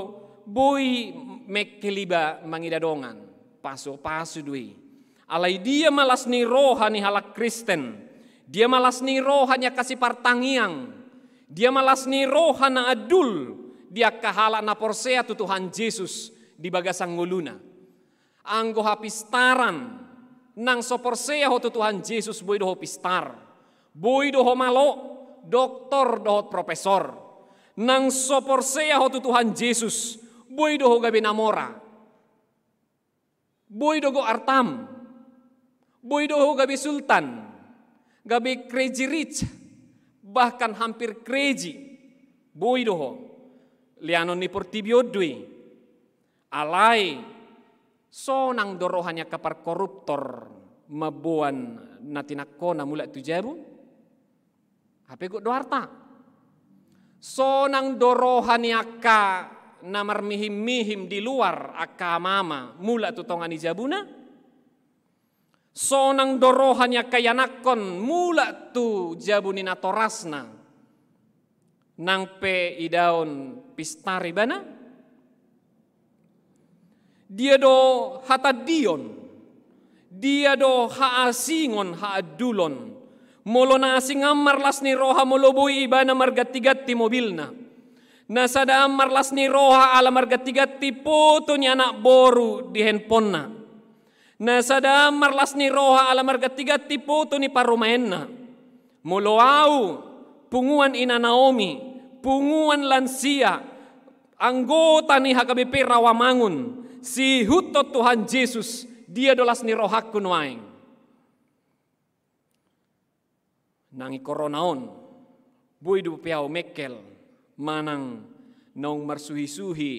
boi mengkel iba mangida dongan. Pasu-pasu do i. Alai dia ma las ni roha ni halak Kristen? Dia ma las ni roha ni angka sipartangiang? Dia ma las ni roha na andul di angka halak na porsea tu Tuhan Jesus di bagasan ngoluna? Anggo hapistaran, nang so porsea ho tu Tuhan Jesus, boi do ho pistar. Boi do ho malo, doktor dohot profesor. Nang so porsea ho tu Tuhan Jesus, boi do ho gabe na mora. Boi do gok artam. Boi do ho gabe sultan. Gabe crazy rich. Bahkan hampir crazy. Boi do ho. Leanon ni portibi on do i. Alai, sonang do roha ni angka parkoruptor mamboan na tinangkona mulak tu jabu? Hape gok do arta. Sonang do roha ni angka na marmihim-mihim di luar, angka ama-ama, mulak tu tonga ni jabuna? Sonang do roha ni angka ianakhon mulak tu jabu ni natorasna, nang pe idaon pistar ibana? Dia do hatandion, dia do haasingon, haandulon. Molo na asing an marlas ni roha, molo boi ibana marganti-ganti mobilna. Na sada an marlas ni roha ala marganti-ganti foto ni anak boru di handphonena. Na sada an marlas ni roha ala marganti-ganti foto ni parumaenna. Molo au, punguan Ina Naomi, punguan lansia, anggota ni H K B P Rawamangun, siihuthon Tuhan Jesus, dia do las ni rohangku nuaeng. Nang i corona on, boi dope au mengkel manang naung marsuhi-suhi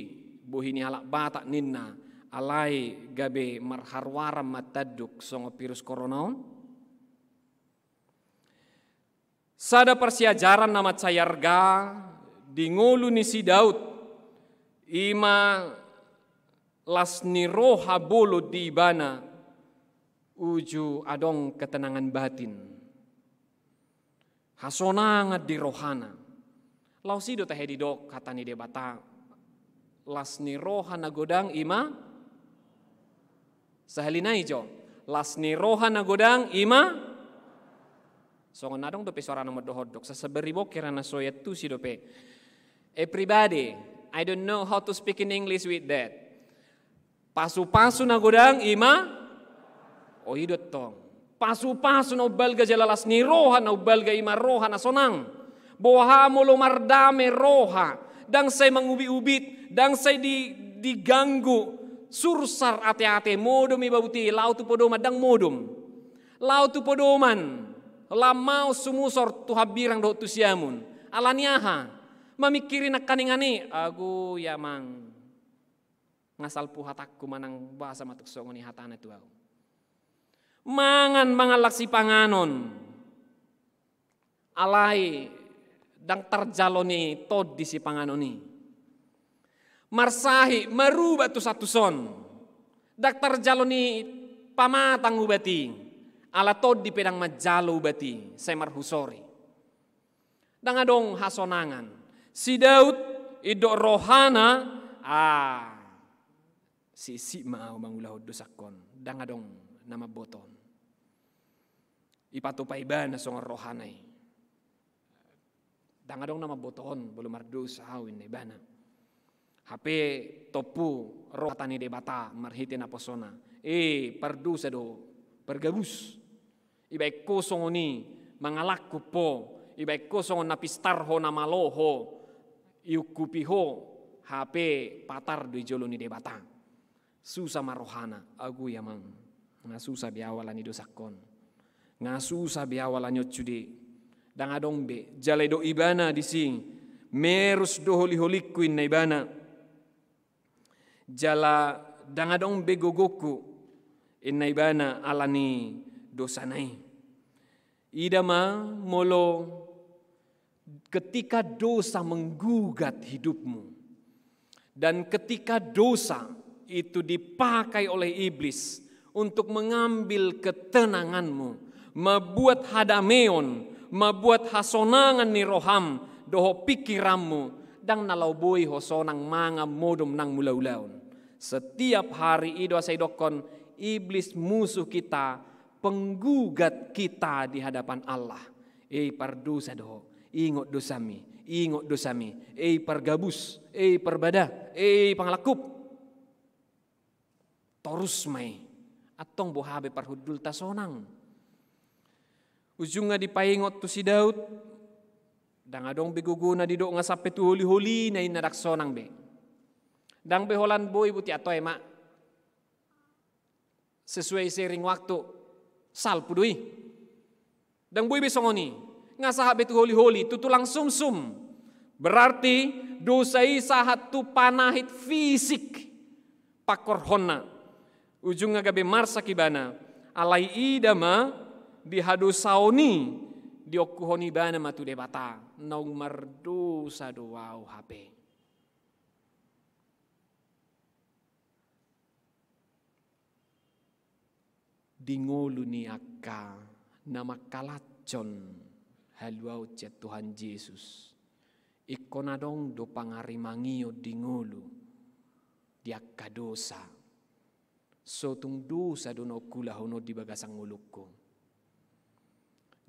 bohi ni halak Batak ninna, alai gabe marharuaran ma tanduk songon virus corona on? Sada parsiajaran na mansai arga di ngolu ni si Daud, i ma las ni roha bolon di ibana uju adong ketenangan batin, hasonangan di rohana. Laos i do tahe didok hata ni Debata, las ni roha na godang i ma, sahali nai jo, las ni roha na godang i ma. Songon na adong dope soara na mandohot dok, sasabari bokera na so iantusi dope. Everybody, I don't know how to speak in English with that. Pasu-pasu na godang i ma. O, i do tong. Pasu-pasu na umbalga jala las ni roha na umbalga i ma roha na sonang. Boha molo mardame roha, ndang sai mangubit-ubit, ndang sai di, diganggu, sursar ate-ate, modom iba buti, laho tu podoman, ndang modom. Laho tu podoman, lam maos sumusor tu hambirang dohot tu siamun. Ala ni aha? Mamingkiri nangkaningan i, agu i amang. Nga salpu hatangku manang boasa ma tung songon i hatana tu au. Mangan, mangallang sipanganon. Alai ndang tarjalo ni tondi sipanganon i. Marsahi, marubat tu sa tuson. Ndang tarjalo ni pamatang ubat i. Ala tondi pe ndang manjalo ubat i, sai marhusori. Ndang adong hasonangan. Si Daud, indok rohana, ah, sisip ma au mangulahon dosangkon. Ndang adong na mambotohon. Ipatupa ibana songon rohana i. Ndang adong na mambotohon, molo mardosa au, inna ibana. Hape tompu ro hata ni Debata marhite naposona. E, pardosa do pargabus. Ibaen ho songon i mangalangkup ho, ibaen ho songon na pistar ho, na malo ho, iungkupi ho, hape patar do i jolo ni Debata. Susa ma rohana, agu i amang. Nga susa be au ala ni dosangkon. Nga susa be au ala ni on sude. Ndang adong be, jala idok ibana disi, merus do holi-holingku, inna ibana. Jala ndang adong be gogongku, inna ibana, ala ni dosana i. Ida ma molo ketika dosa menggugat hidupmu, dan ketika dosa itu dipakai oleh iblis untuk mengambil ketenanganmu, membuat hadameon, membuat hasonangan ni roham dohot pikiranmu, ndang na laho boi ho sonang mangan modom nang mulaulaon. Setiap hari i do asa idokkon iblis musuh kita, penggugat kita di hadapan Allah. E, pardosa do ho, ingot dosami, ingot dosami, e, pargabus, e, parbada, e, pangalangkup. Torus ma i, antong boha be parhundulta sonang. Ujungna dipaingot tu si Daud, ndang adong be gogona didok, nga sampe tu holi-holina inna ndang sonang be. Ndang be holan boi buti, anto e ma. Sesuai seiring waktu, salpu do i. Ndang boi be songon i. Nga sahat be tu holi-holi, tu tulang sumsum. Berarti dosa i sahat tu panahit fisik pangkorhonna. Ujungna gabe marsak ibana. Alai ida ma di hadosaon i, diongkuhon ibana ma tu Debata. Naung mardosa do au hape. Di ngolu ni angka na mangkalashon haluaon sian Tuhan Jesus, ingkon adong do pangarimangion di ngolu di angka dosa. Sotung dosa do na hulahonon di bagasan ngolungku.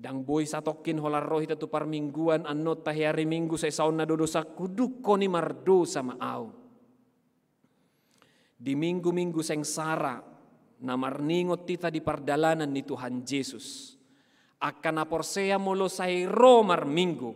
Ndang boi satongkin holan ro hita tu parmingguan, annon tahe ari Minggu, sai saon na do dosangku, dungkon i mardosa ma au. Di minggu-minggu sengsara na marningot hita di pardalanan ni Tuhan Jesus, angka na porsea molo sai ro marminggu,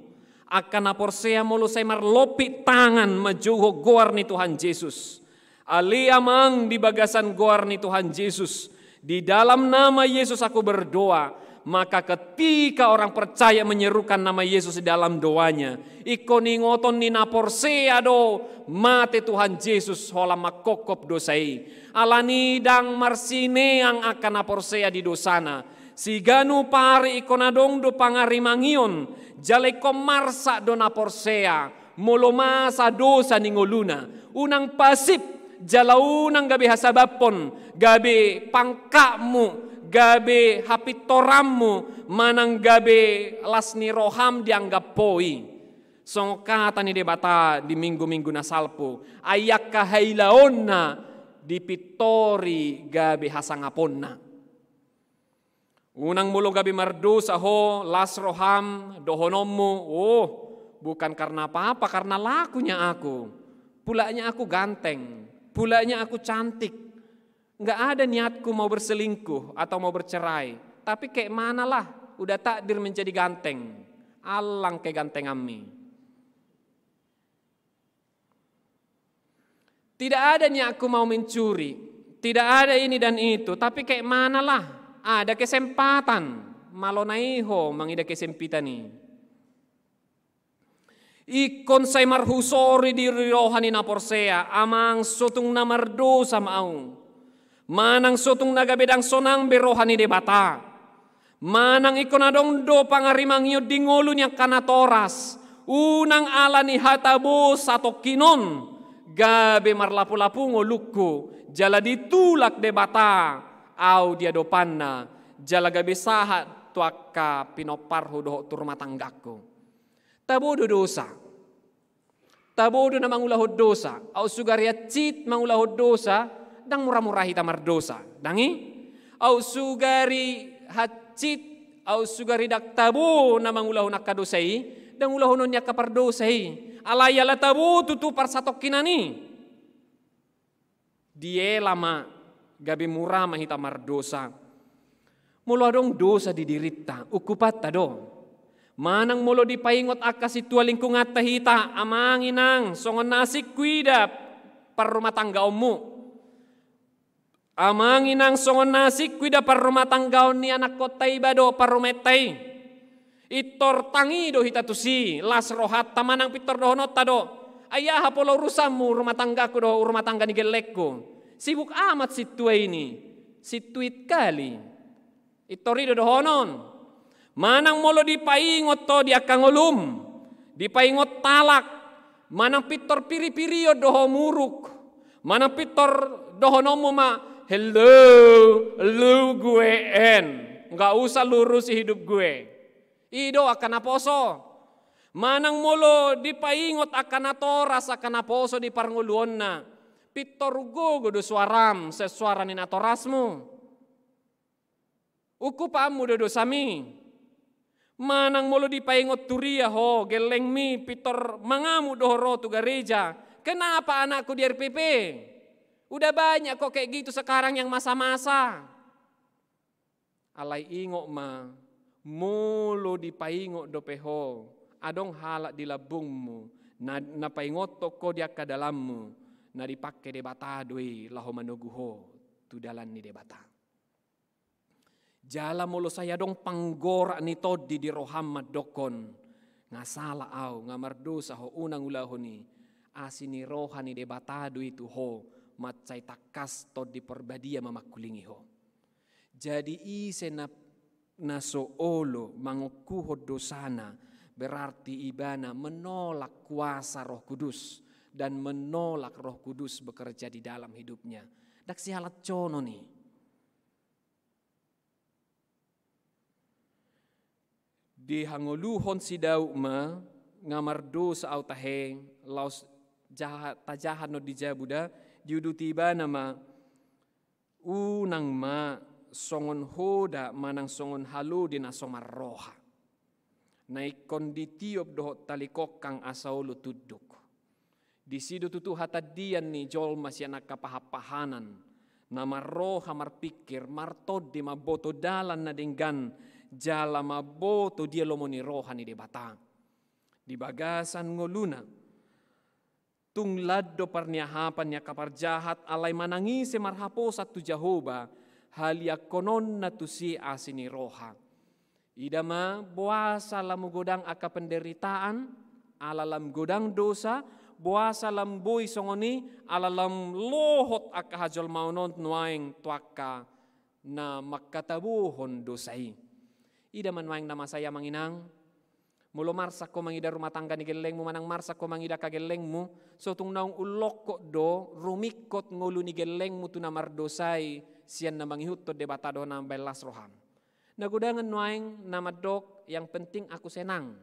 angka na porsea molo sai marlompit tangan manjouhon goar ni Tuhan Jesus, ale amang di bagasan goar ni Tuhan Jesus, di dalam nama Yesus aku berdoa, maka ketika orang percaya menyerukan nama Yesus di dalam doanya, ingkon ingoton ni na porsea do mate Tuhan Jesus holan mangkophop dosa i. Alani ndang marsineang angka na porsea di dosana. Siganup ari ingkon adong do pangarimangion, jala ingkon marsak do na porsea molo masa dosa ni ngoluna. Unang pasip, jala unang gabe hasabamhon, gabe pangkatmu, gabe hapintoranmu, manang gabe las ni roham dianggap ho i. Songon hata ni Debata di minggu-minggu na salpu, ai angka hailaonna dipintori gabe hasangaponna. Unang molo gabe mardosa ho, las roham, dohononmu, "Oh, bukan karena apa-apa, karena lakunya aku. Pulaknya aku ganteng, pulaknya aku cantik. Nggak ada niatku mau berselingkuh atau mau bercerai. Tapi kayak manalah, udah takdir menjadi ganteng. Allang kegantenganmi." Tidak ada niatku mau mencuri, tidak ada ini dan itu, tapi kayak manalah, ada kesempatan, malo na i ho mangida kesempitan i. Ingkon sai marhusor i di roha ni na porsea, amang sotung na mardosa ma au. Manang sotung na gabe ndang sonang be roha ni Debata. Manang ingkon adong do pangarimangion di ngolu ni angka natoras. Unang ala ni hata bosa tongkin on gabe marlapu-lapu ngolungku, jala ditulak Debata au di adopanna, jala gabe sahat tu angka pinomparhu dohot tu rumah tanggangku. Tabo do dosa. Tabo do na mangulahon dosa. Aut sugari hansit mangulahon dosa, ndang mura-mura hita mardosa. Ndang i? Aut sugari hansit, aut sugari ndang tabo na mangulahon angka dosa i, ndang ulahonon ni angka pardosa i. Alai ala tabo tutu parsatongkinan i. Diela ma, gabe mura ma hita mardosa. Molo adong dosa di dirinta, ungkupanta do. Manang molo dipaingot angka sintua lingkunganta hita, amang inang, songon na asing huida parrumatanggaonmu. Amang inang, songon na asing huida parrumatanggaon ni anakkonta iba dohot parumaenta i. Pintor tangi do hita tusi, las rohanta manang pintor dohononta do, "Ai aha pola urusanmu rumah tanggaku dohot rumah tangga ni gellengku? Sibuk amat sintua ini, sintuit kali." Pintor i do dohonon. Manang molo dipaingot ho di angka ngolum, dipaingot talak, manang pintor piri-pirion do ho muruk, manang pintor dohononmu ma, "Hello, hello gue en, nggak usah lu urusi hidup gue." I do angka naposo. Manang molo dipaingot angka natoras angka naposo di parngoluonna, pintor umgogo do suaram sian suara ni natorasmu. Ungkupanmu do dosami. Manang molo dipaingot huria ho, gellengmi, pintor mangamuk do ho ro tu gareja. "Kenapa anakku di R P P? Udah banyak kok kayak gitu sekarang yang masa-masa." Alai ingot ma, molo dipaingot dope ho, adong halak di lambungmu, na, na paingothon ho di angka dalanmu, na dipangke Debata do i laho manogu ho tu dalan ni Debata. Jala molo sai adong panggorak ni tondi di roham mandokkon, "Nga sala au, nga mardosa ho, unang ulahon i." Asi ni roha ni Debata do i tu ho, mansai tangkas Tondi Parbadia mamangkulingi ho. Jadi ise na, na so olo mangongkuhon dosana, berarti ibana menolak kuasa Roh Kudus dan menolak Roh Kudus bekerja di dalam hidupnya. Ndang sihalanconon i. Dihangoluhon si Daud ma, nga mardosa au tahe, laos jaha-, tajaha annon di jabu da, diuduti ibana ma, Unang ma songon hoda manang songon halode na so marroha, na ingkon ditiop dohot tali kongkang asa olo tunduk. Disi do tutu hatandian ni jolma sian angka pahanpahanan, na marroha marpingkir, martondi mamboto dalan na denggan, jala mamboto dia lomo ni roha ni Debata. Di bagasan ngoluna, tung lan do parniahapan ni angka parjahat, alai manang ise marhaposan tu Jahowa, haliangkononna tusi asi ni roha. Ida ma, boasa lam godang angka penderitaan, ala lam godang dosa, boasa lam boi songon i, ala lam lohot angka hajolmaon on nuaeng tu angka na mangkatabohon dosa i. Ida ma nuaeng na masa i, amang inang, molo marsak ho mangida rumah tangga ni gellengmu, manang marsak ho mangida angka gellengmu, so tung naung ullongkot do rumingkot ngolu ni gellengmu tu na mardosa i sian na mangihuthon Debata dohot na mambahen las roham. Na godangan nuaeng na mandok, yang penting aku senang.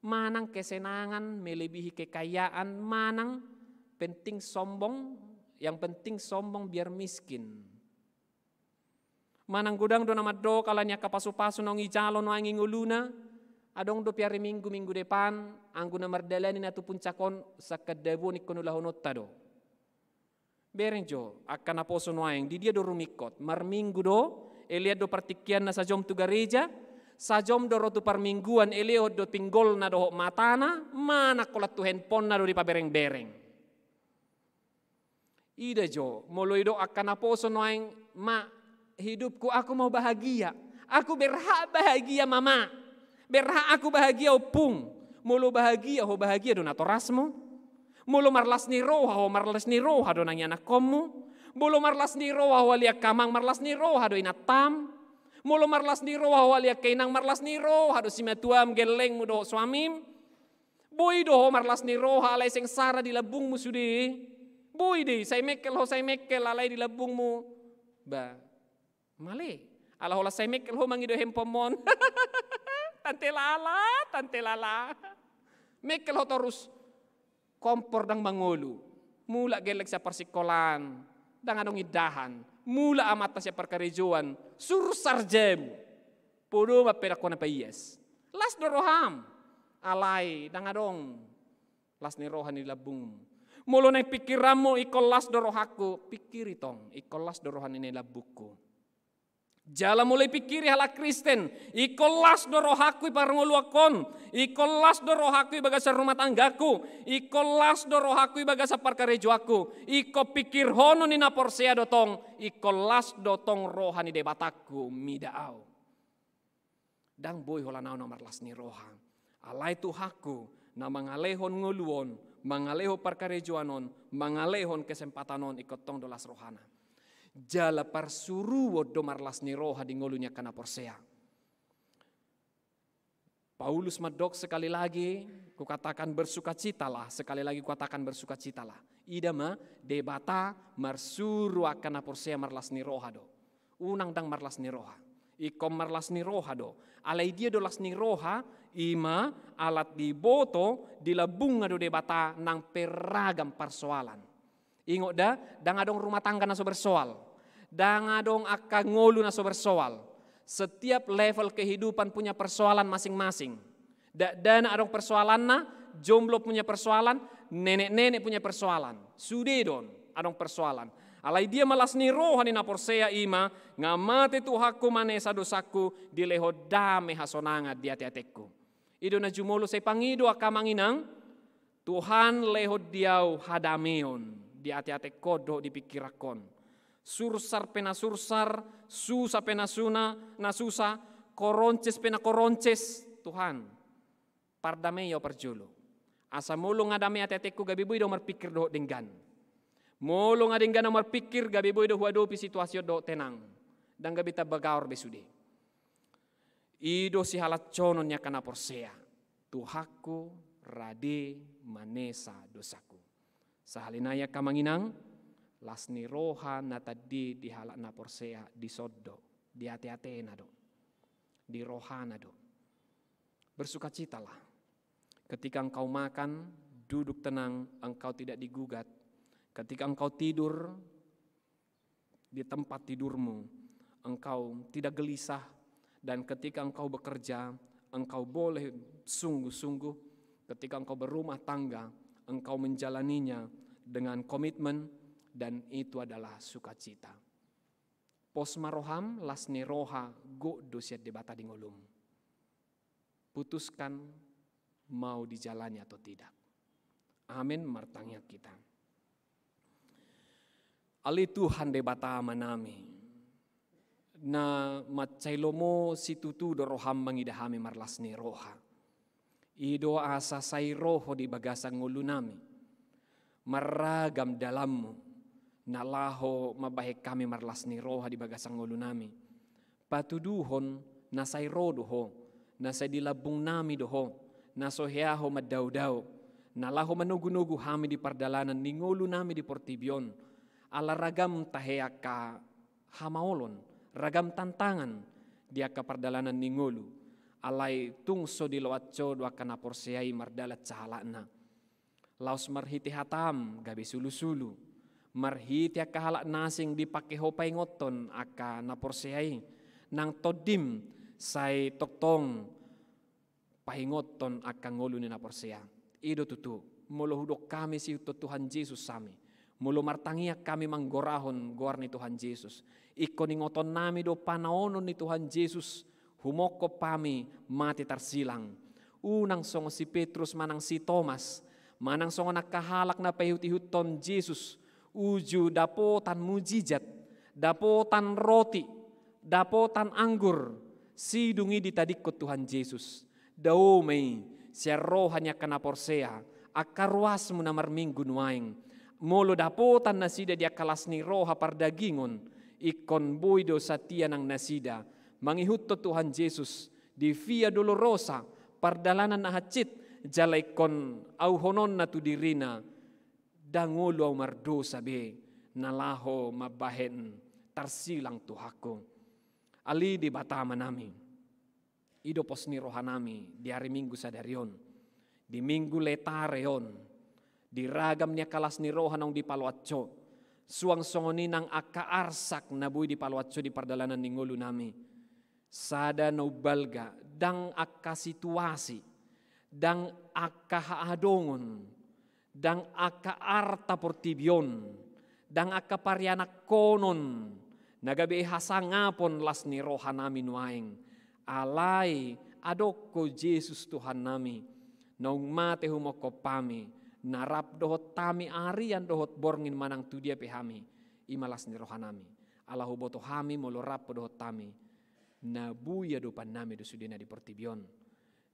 Manang kesenangan melebihi kekayaan, manang penting sombong, yang penting sombong biar miskin. Manang godang do na mandok, ala ni angka pasupasu naung ijalo nuaeng i ngoluna, adong dope ari Minggu, minggu depan, anggo na mardalani na tu puncak on, sangkan dabuon ingkon ulahononta do. Bereng jo angka naposo nuaeng, di dia do rumingkot? Marminggu do, elean do partingkianna sajom tu gareja, sajom do ro tu parmingguan, elehon do pinggolna dohot matana, manang holan tu handphonena do dipaberengbereng. Ida jo, molo didok angka naposo nuaeng, ma, hidupku, aku mau bahagia. Aku berhak bahagia, mama. Berhak aku bahagia, ompung. Molo bahagia ho, bahagia do natorasmu. Molo marlas ni roha ho, marlas ni roha do nang ianakkonmu. Molo marlas ni roha ho ale angka amang, marlas ni roha do inantam. Molo marlas ni roha ho ale angka inang, marlas ni roha do simatuam, gellengmu dohot suamim. Boi do ho marlas ni roha alai sengsara di lambungmu sude. Boi do i, sai mengkel ho, sai mengkel alai di lambungmu, ba, male. Ala holan sai mengkel ho mangido handphonemu on. Tante Lala, Tante Lala. Mengkel ho torus, kompor ndang mangolu. Mulak gelleng sian parsingkolaan, ndang adong indahan. Mulak amanta sian parkarejoan, sursar jabu. Podo ma pe ndang hona paias. Las do roham. Alai ndang adong las ni roha ni lambungmu. Molo naeng pingkiranmu, ingkon las do rohangku, pingkiri tong, ingkon las do roha ni na i lambungku. Jala molo ipingkiri halak Kristen, ingkon las do rohangku i parngoluanku on, ingkon las do rohangku i bagasan rumah tanggaku, ingkon las do rohangku i bagasan parkarejoanku, ingkon pingkirhonon ni na porsea do tong, ingkon las do tong roha ni Debatangku mida au. Ndang boi holan au na marlas ni roha. Alai Tuhanku na mangalehon ngolu on, mangalehon parkarejoan on, mangalehon kesempatan on, ingkon tong do las rohana. Jala parsuruon do marlas ni roha di ngolu ni angka na porsea. Paulus mandok, sekali lagi kukatakan bersukacitalah, sekali lagi kukatakan bersukacitalah. Ida ma, Debata marsuru angka na porsea marlas ni roha do. Unang ndang marlas ni roha. Ingkon marlas ni roha do. Alai dia do las ni roha? I ma, ala diboto di lambungna do Debata nang pe ragam parsoalan. Ingot da, ndang adong rumah tangga na so bersoal. Ndang adong angka ngolu na so bersoal. Setiap level kehidupan punya persoalan masing-masing. Dakdanak adong persoalanna, jomblo punya persoalan, nenek-nenek punya persoalan. Sude do on adong persoalan. Alai dia ma las ni roha ni na porsea? I ma, nga mate Tuhanku manesa dosangku, dilehon dame hasonangan di ateatengku. I do na jumolo sai pangido angka amang inang, Tuhan, lehon di au hadameon di ateatengkon dohot di pingkiranhon. Sursar pe na sursar, susa pe na suna, na susa, koronces pe na koronces, Tuhan, pardamei au parjolo. Asa molo nga dame ateatengku, gabe boi do au marpingkir dohot denggan. Molo nga denggan au marpingkir, gabe boi do huadopi situasi on dohot tenang. Ndang gabe tamba gaor be sude. I do sihalanconon ni angka na porsea. Tuhanku, rade manesa dosangku. Sahali nai angka amang inang, las ni roha na tandi di halak na porsea dison do, di ateatena do, di rohana do. Bersukacitalah. Ketika engkau makan, duduk tenang, engkau tidak digugat. Ketika engkau tidur, di tempat tidurmu, engkau tidak gelisah, dan ketika engkau bekerja, engkau boleh sungguh-sungguh, ketika engkau berumah tangga, engkau menjalaninya dengan komitmen, dan itu adalah sukacita. Pos ma roham, las ni roha, gok do sian Debata di ngolum. Putuskan mau dijalani atau tidak. Amin, martangiang hita. Ale Tuhan Debata Amanami, na mansai lomo situtu do roham mangida hami marlas ni roha. I do asa sai ro Ho di bagasan ngolunami. Marragam dalanmu, na laho mambahen hami marlas ni roha di bagasan ngolunami. Patuduhon na sai ro do Ho, na sai di lambungnami do Ho, na so hea Ho mandaodao, na laho manogunogu hami di pardalanan ni ngolunami di portibi on. Ala ragam tahe angka hamaolon, ragam tantangan di angka pardalanan ni ngolu. Alai tung so diloas Ho do angka na porsea i mardalan sahalakna. Laos marhite hatam gabe sulusulu, marhite angka halak na asing dipake Ho paingothon angka na porsea i, nang tondim sai tongtong paingothon angka ngolu ni na porsea. I do tutu, molo hudok hami sihuthon Tuhan Jesus hami, molo martangiang hami manggorahon goar ni Tuhan Jesus, ingkon ingotonnami do panaonon ni Tuhan Jesus, humongkop hami mate tarsilang. Unang songon si Petrus manang si Tomas, manang songon angka halak na paihuthon Jesus, uju dapotan mujizat, dapotan roti, dapotan anggur, sidung i ditadingkon Tuhan Jesus. Dao ma i, sian roha ni angka na porsea, angka ruasmu na marminggu nuaeng. Molo dapotan nasida di angka las ni roha pardagingon, ingkon boi do satia nang nasida mangihuthon Tuhan Jesus di Via Dolorosa, pardalanan na hansit, jala ingkon auhononna tu dirina, ndang olo au mardosa be, na laho mambahen tarsilang Tuhanku. Ale Debata Amanami, i do pos ni rohanami di ari Minggu sadari on, di Minggu Letare on, di ragam ni angka las ni roha naung dipaloas Ho, suang songon i nang angka arsak na boi dipaloas Ho di pardalanan ni ngolunami. Sada na umbalga, ndang angka situasi, ndang angka haadongon, ndang angka arta portibi on, ndang angka parianakhonon na gabe hasangapon las ni rohanami nuaeng. Alai adong Ho Jesus Tuhannami, naung mate humongkop hami, na rap dohot hami arian dohot borngin manang tu dia pe hami, i ma las ni rohanami. Ala huboto hami molo rap Ho dohot hami, na boi adopannami do sudena di portibi on.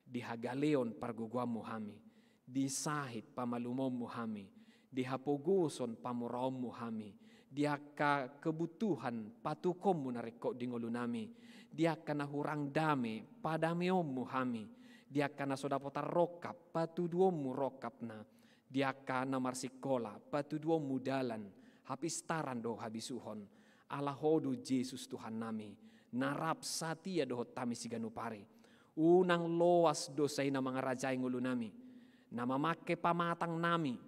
Di hagaleon pargogoanmu hami, di sahit pamalumonmu hami, di hapogoson pamoraonmu hami, di angka kebutuhan patukonmu na ringkot di ngolunami, di angka na hurang dame padameonmu hami, di angka na so dapotan rongkap patuduonmu rongkapna, di angka na marsikola patuduonmu dalan, hapistaran dohot habisuhon. Ala Ho do Jesus Tuhannami, na rap satia dohot hami siganup ari. Unang loas dosa i na mangarajai ngolunami, na mamangke pamatangnami,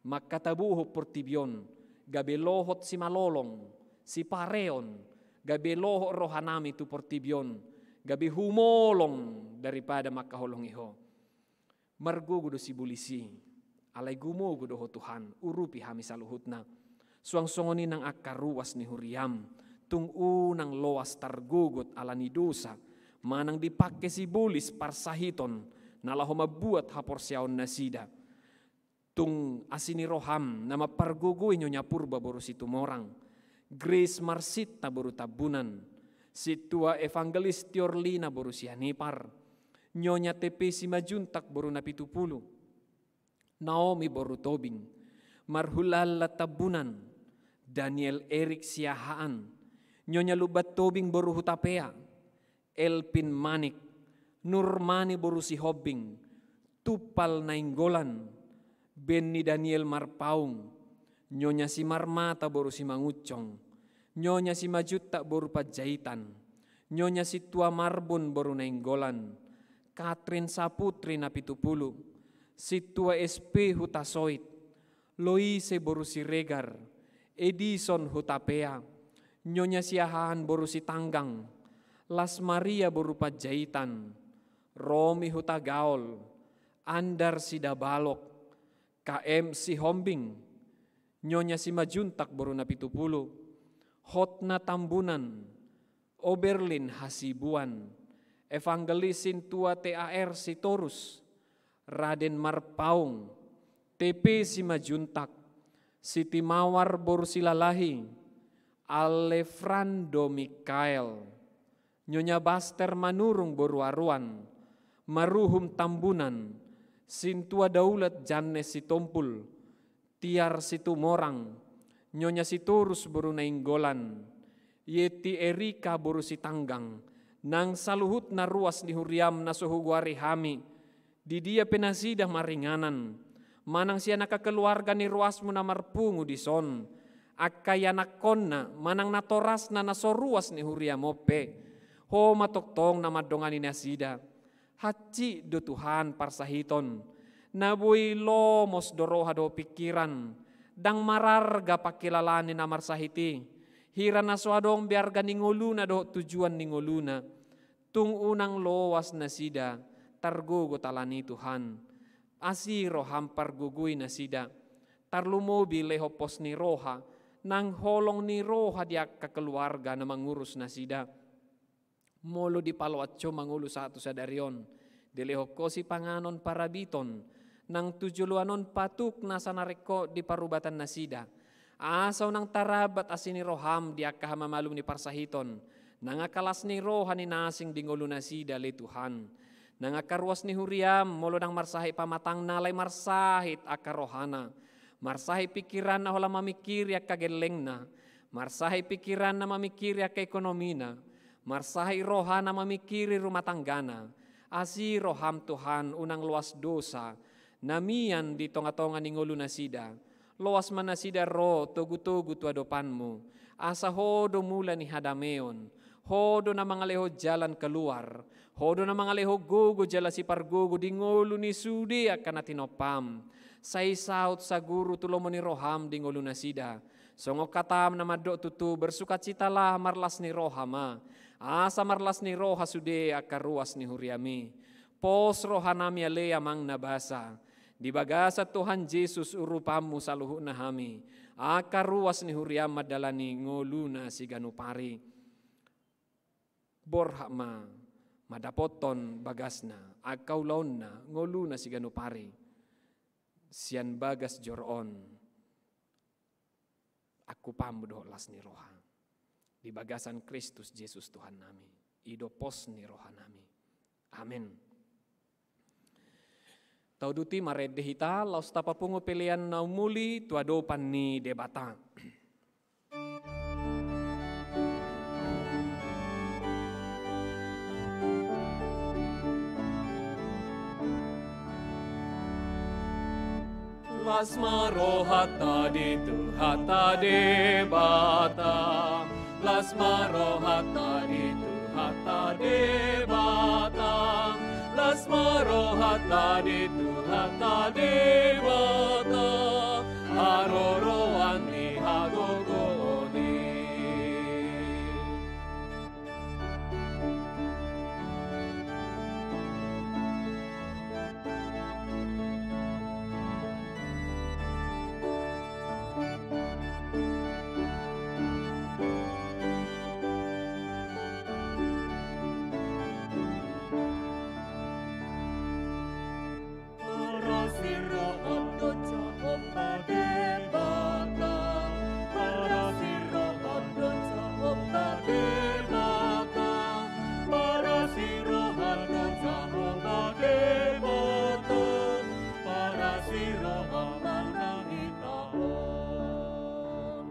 mangkatabohon portibi on, gabe lohot simalolong, sipareon, gabe lohot rohanami tu portibi on, gabe humolong daripada mangkaholongi Ho. Margogo do sibolis i, alai gumogo do Ho Tuhan, urupi hami saluhutna. Suang songon i nang angka ruas ni huriam, tung unang loas targogot ala ni dosa, manang dipangke sibolis parsahiton, na laho mambuat haporseaon nasida. Tung asi ni roham na mampargogoi Nyonya Purba boru Situmorang, Grace Marsinta boru Tambunan, Sintua Evangelis Tiorlina boru Sianipar, Nyonya T P Simanjuntak boru Napitupulu, Naomi boru Tobing, Marhulalla Tambunan, Daniel Erik Siahaan, Nyonya Lumban Tobing boru Hutapea, Elvin Manik, Nurmani boru Sihombing, Tumpal Nainggolan, Benny Daniel Marpaung, Nyonya Simarmata boru Simangunsong, Nyonya Simanjuntak boru Panjaitan, Nyonya Sintua Marbun boru Nainggolan, Katrin Saputri Napitupulu, Sintua S P Hutasoit, Loise boru Siregar, Edison Hutapea, Nyonya Siahaan boru Sitanggang, Las Maria boru Panjaitan, Romi Hutagaol, Andar Sidabalok, K M Sihombing, Nyonya Simajuntak boru Napitupulu, Hotna Tambunan, Oberlin Hasibuan, Evangelis Sintua T A R Sitorus, Raden Marpaung, T P Simajuntak, Siti Mawar boru Silalahi, Alefrando Mikael, Nyonya Baster Manurung boru Aruan, Maruhum Tambunan, Sintua Daulat Jannes Sitompul, Tiar Situmorang, Nyonya Sitorus boru Nainggolan, Yeti Erika boru Sitanggang, nang saluhutna ruas ni huriam na so hugoari hami, di dia pe nasida maringanan, manang sian angka keluarga ni ruasmu na marpungu dison, angka ianakhonna, manang natorasna na so ruas ni huriam on pe, Ho ma tongtong na mandongani nasida. Hansit do Tuhan parsahiton, na boi lomos do roha dohot pingkiran, ndang mararga pangkilalaan ni na marsahit i, hira na so adong be arga ni ngoluna dohot tujuan ni ngoluna. Tung unang loas nasida targogo talan i Tuhan. Asi roham pargogoi nasida, tarlumobi lehon pos ni roha, nang holong ni roha di angka keluarga na mangurus nasida. Molo dipaloas ho mangolu sahat tu sadari on, dilehon ho sipanganon parabiton, nang tu joloan on patuk nasa na ringkot di parubatan nasida. Asa unang tarambat asi ni roham di angka hamamalum ni parsahiton, nang angka las ni roha ni na asing di ngolu nasida ale Tuhan. Nang angka ruas ni huriam, molo ndang marsahit pamatangna alai marsahit angka rohana. Marsahit pingkiranna holan mamingkiri angka gellengna. Marsahit pingkiranna mamingkiri angka ekonomina. Marsahit rohana mamingkiri rumah tanggana. Asi roham Tuhan unang loas dosa na mian di tongatonga ni ngolu nasida. Loas ma nasida ro togutogu tu adopanmu. Asa ho do mula ni hadameon. Ho do na mangalehon jalan keluar. Ho do na mangalehon gogo jala sipargogo di ngolu ni sude angka na tinompam. Sai saut saguru tu lomo ni roham di ngolu nasida. Songon hatam na mandok tutu, bersukacitalah, marlas ni roha ma. Asa marlas ni roha sude angka ruas ni huriami. Pos rohanami ale Amang na basa. Di bagasan Tuhan Jesus urupanmu saluhutna hami. Angka ruas ni huriam mandalani ngoluna siganup ari. Borhat ma mandapothon bagasna, angka ulaonna, ngoluna siganup ari. Sian bagas joro on. Angkupanmu dohot las ni roha. Di bagasan Kristus Jesus Tuhannami. I do pos ni rohanami. Amen. Tauduti marende hita, laos tapapungu pelean na umuli tu adopan ni Debata. Las ma rohanta di Tuhanta Debata, las ma rohanta di Tuhanta Debata, las ma rohanta di Tuhanta Debata, haroroan ni hagogoon i. Parasi roham do Jahowa Debata, parasi roham do Jahowa Debata, parasi roham do Jahowa Debata, parasi roham manang hita on.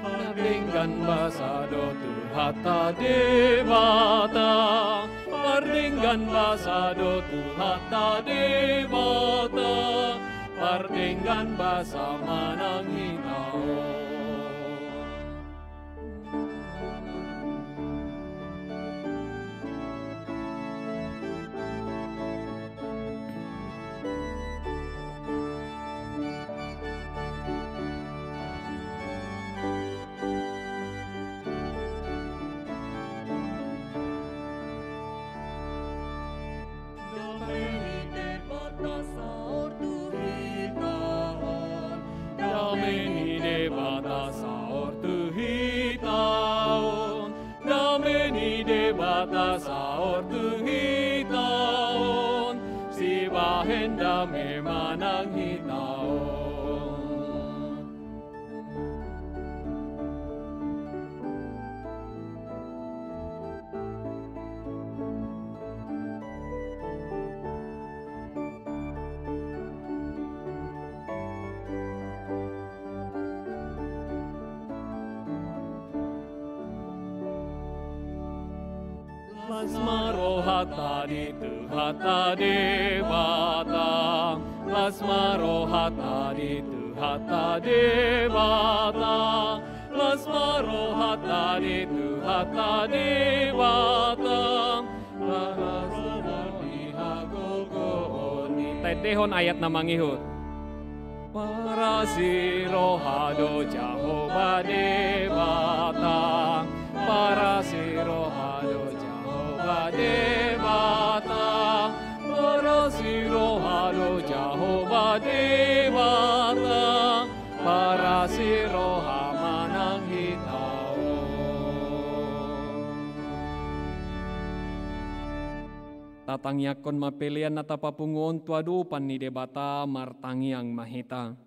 Pardenggan basa do Tuhanta Debata, Basa do Tuhanta Debata, pardenggan basa manang hita on. Dame ni Debata saor tu hita on. Dame ni Debata saor tu hita on. Dame ni Debata saor tu hita on. Sibahen dame manang hita on. Las ma rohanta di Tuhanta Debata, las ma rohanta di Tuhanta Debata, las ma rohanta di Tuhanta Debata, las ma rohanta di hagogoon i. Taendehon ayat na mangihut. Parasi roha do Jahowa Debata, parasi roha do Jahowa Debata, parasi roha do Jahowa Debata, parasi roha manang hita on. Tatangiangkon ma pelean na tapapungu on tu adopan ni Debata, martangiang ma hita.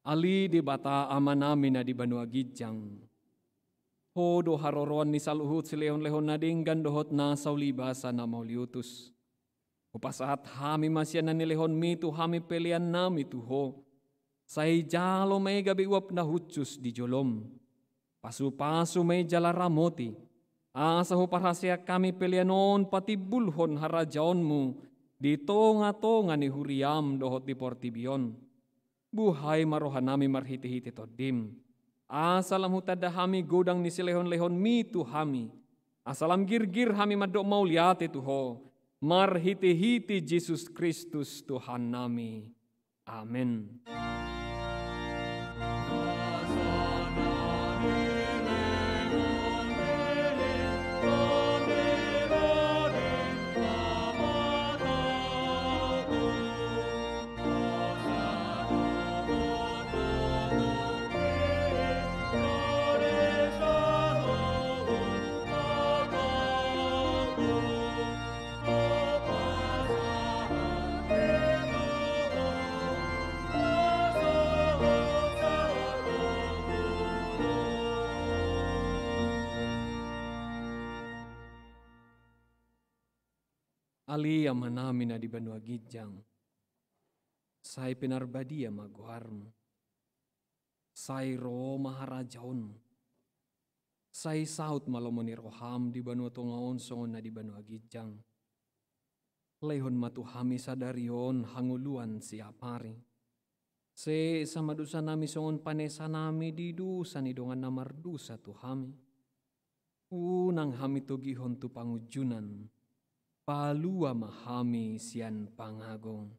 Ale Debata Amanami na di banua ginjang, Ho do haroroan ni saluhut silehonlehon na denggan dohot na saulibasa na mauliutus. Hupasahat hami ma sian na nilehonMi tu hami peleannami tu Ho. Sai jalo ma i gabe uap na hushus di joloM. Pasupasu ma i jala ramoti, asa huparhaseang hami pelean on patimbulhon harajaonMu di tongatonga ni huriaM dohot di portibi on. Buhai ma rohanami marhitehite TondiM, asa lam hutanda hami godang ni silehonlehonMi tu hami, asa lam girgir hami mandok mauliate tu Ho, marhitehite Jesus Kristus Tuhannami. Amen. Ale Amanami na di banua ginjang, sai pinarbadia ma goarMu. Sai ro ma harajaonMu. Sai saut ma lomo ni rohaM di banua tonga on songon na di banua ginjang. Lehon ma tu hami sadari on hangoluan siapari. Sesa ma dosanami songon panesanami di dosa ni dongan na mardosa tu hami. Unang hami togihon tu pangunjunan, palua ma hami sian pangago.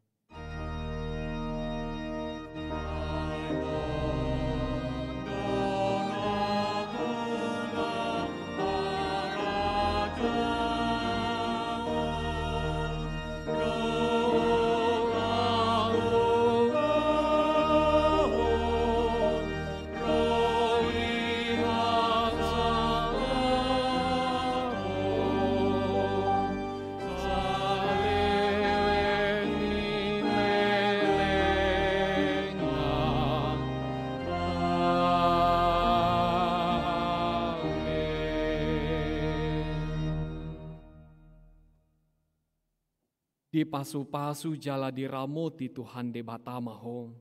Dipasupasu jala diramoti Tuhan Debata ma ho.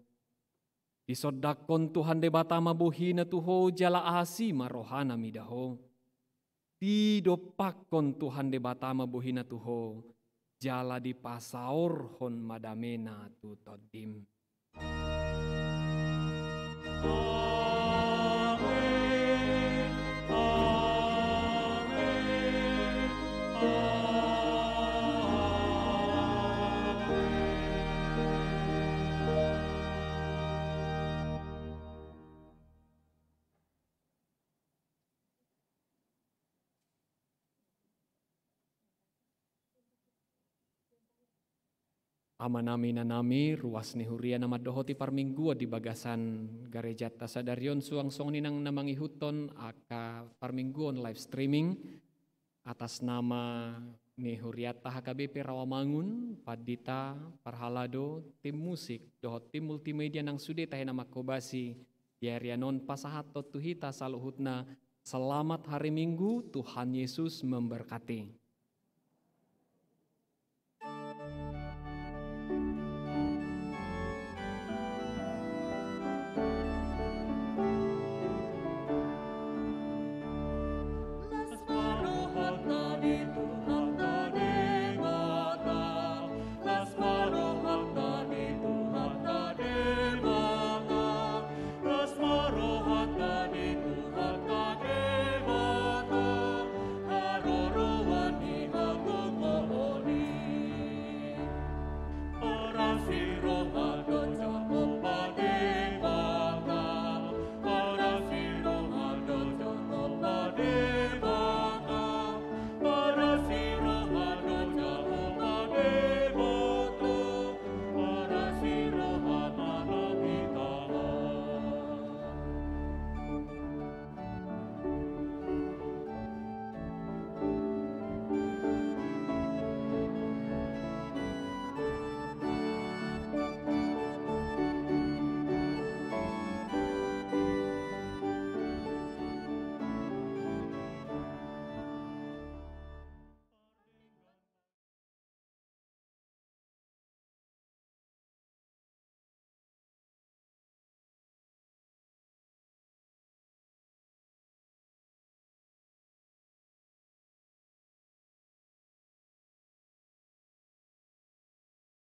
Disondangkon Tuhan Debata ma bohiNa tu ho jala asi ma rohaNa mida ho. Didompakkon Tuhan Debata ma bohina tu ho, jala dipasaorhon ma damena tu tondim. Amanami, inanami, ruas ni huria na mandohoti parmingguon di bagasan garejanta sadari on, suang songon i nang na mangihuthon angka parmingguon live streaming, atas nama ni hurianta H K B P Rawamangun, pandita, parhalado, tim musik dohot tim multimedia nang sude tahe na manghobasi di ari on, pasahathon tu hita saluhutna selamat hari Minggu, Tuhan Yesus memberkati.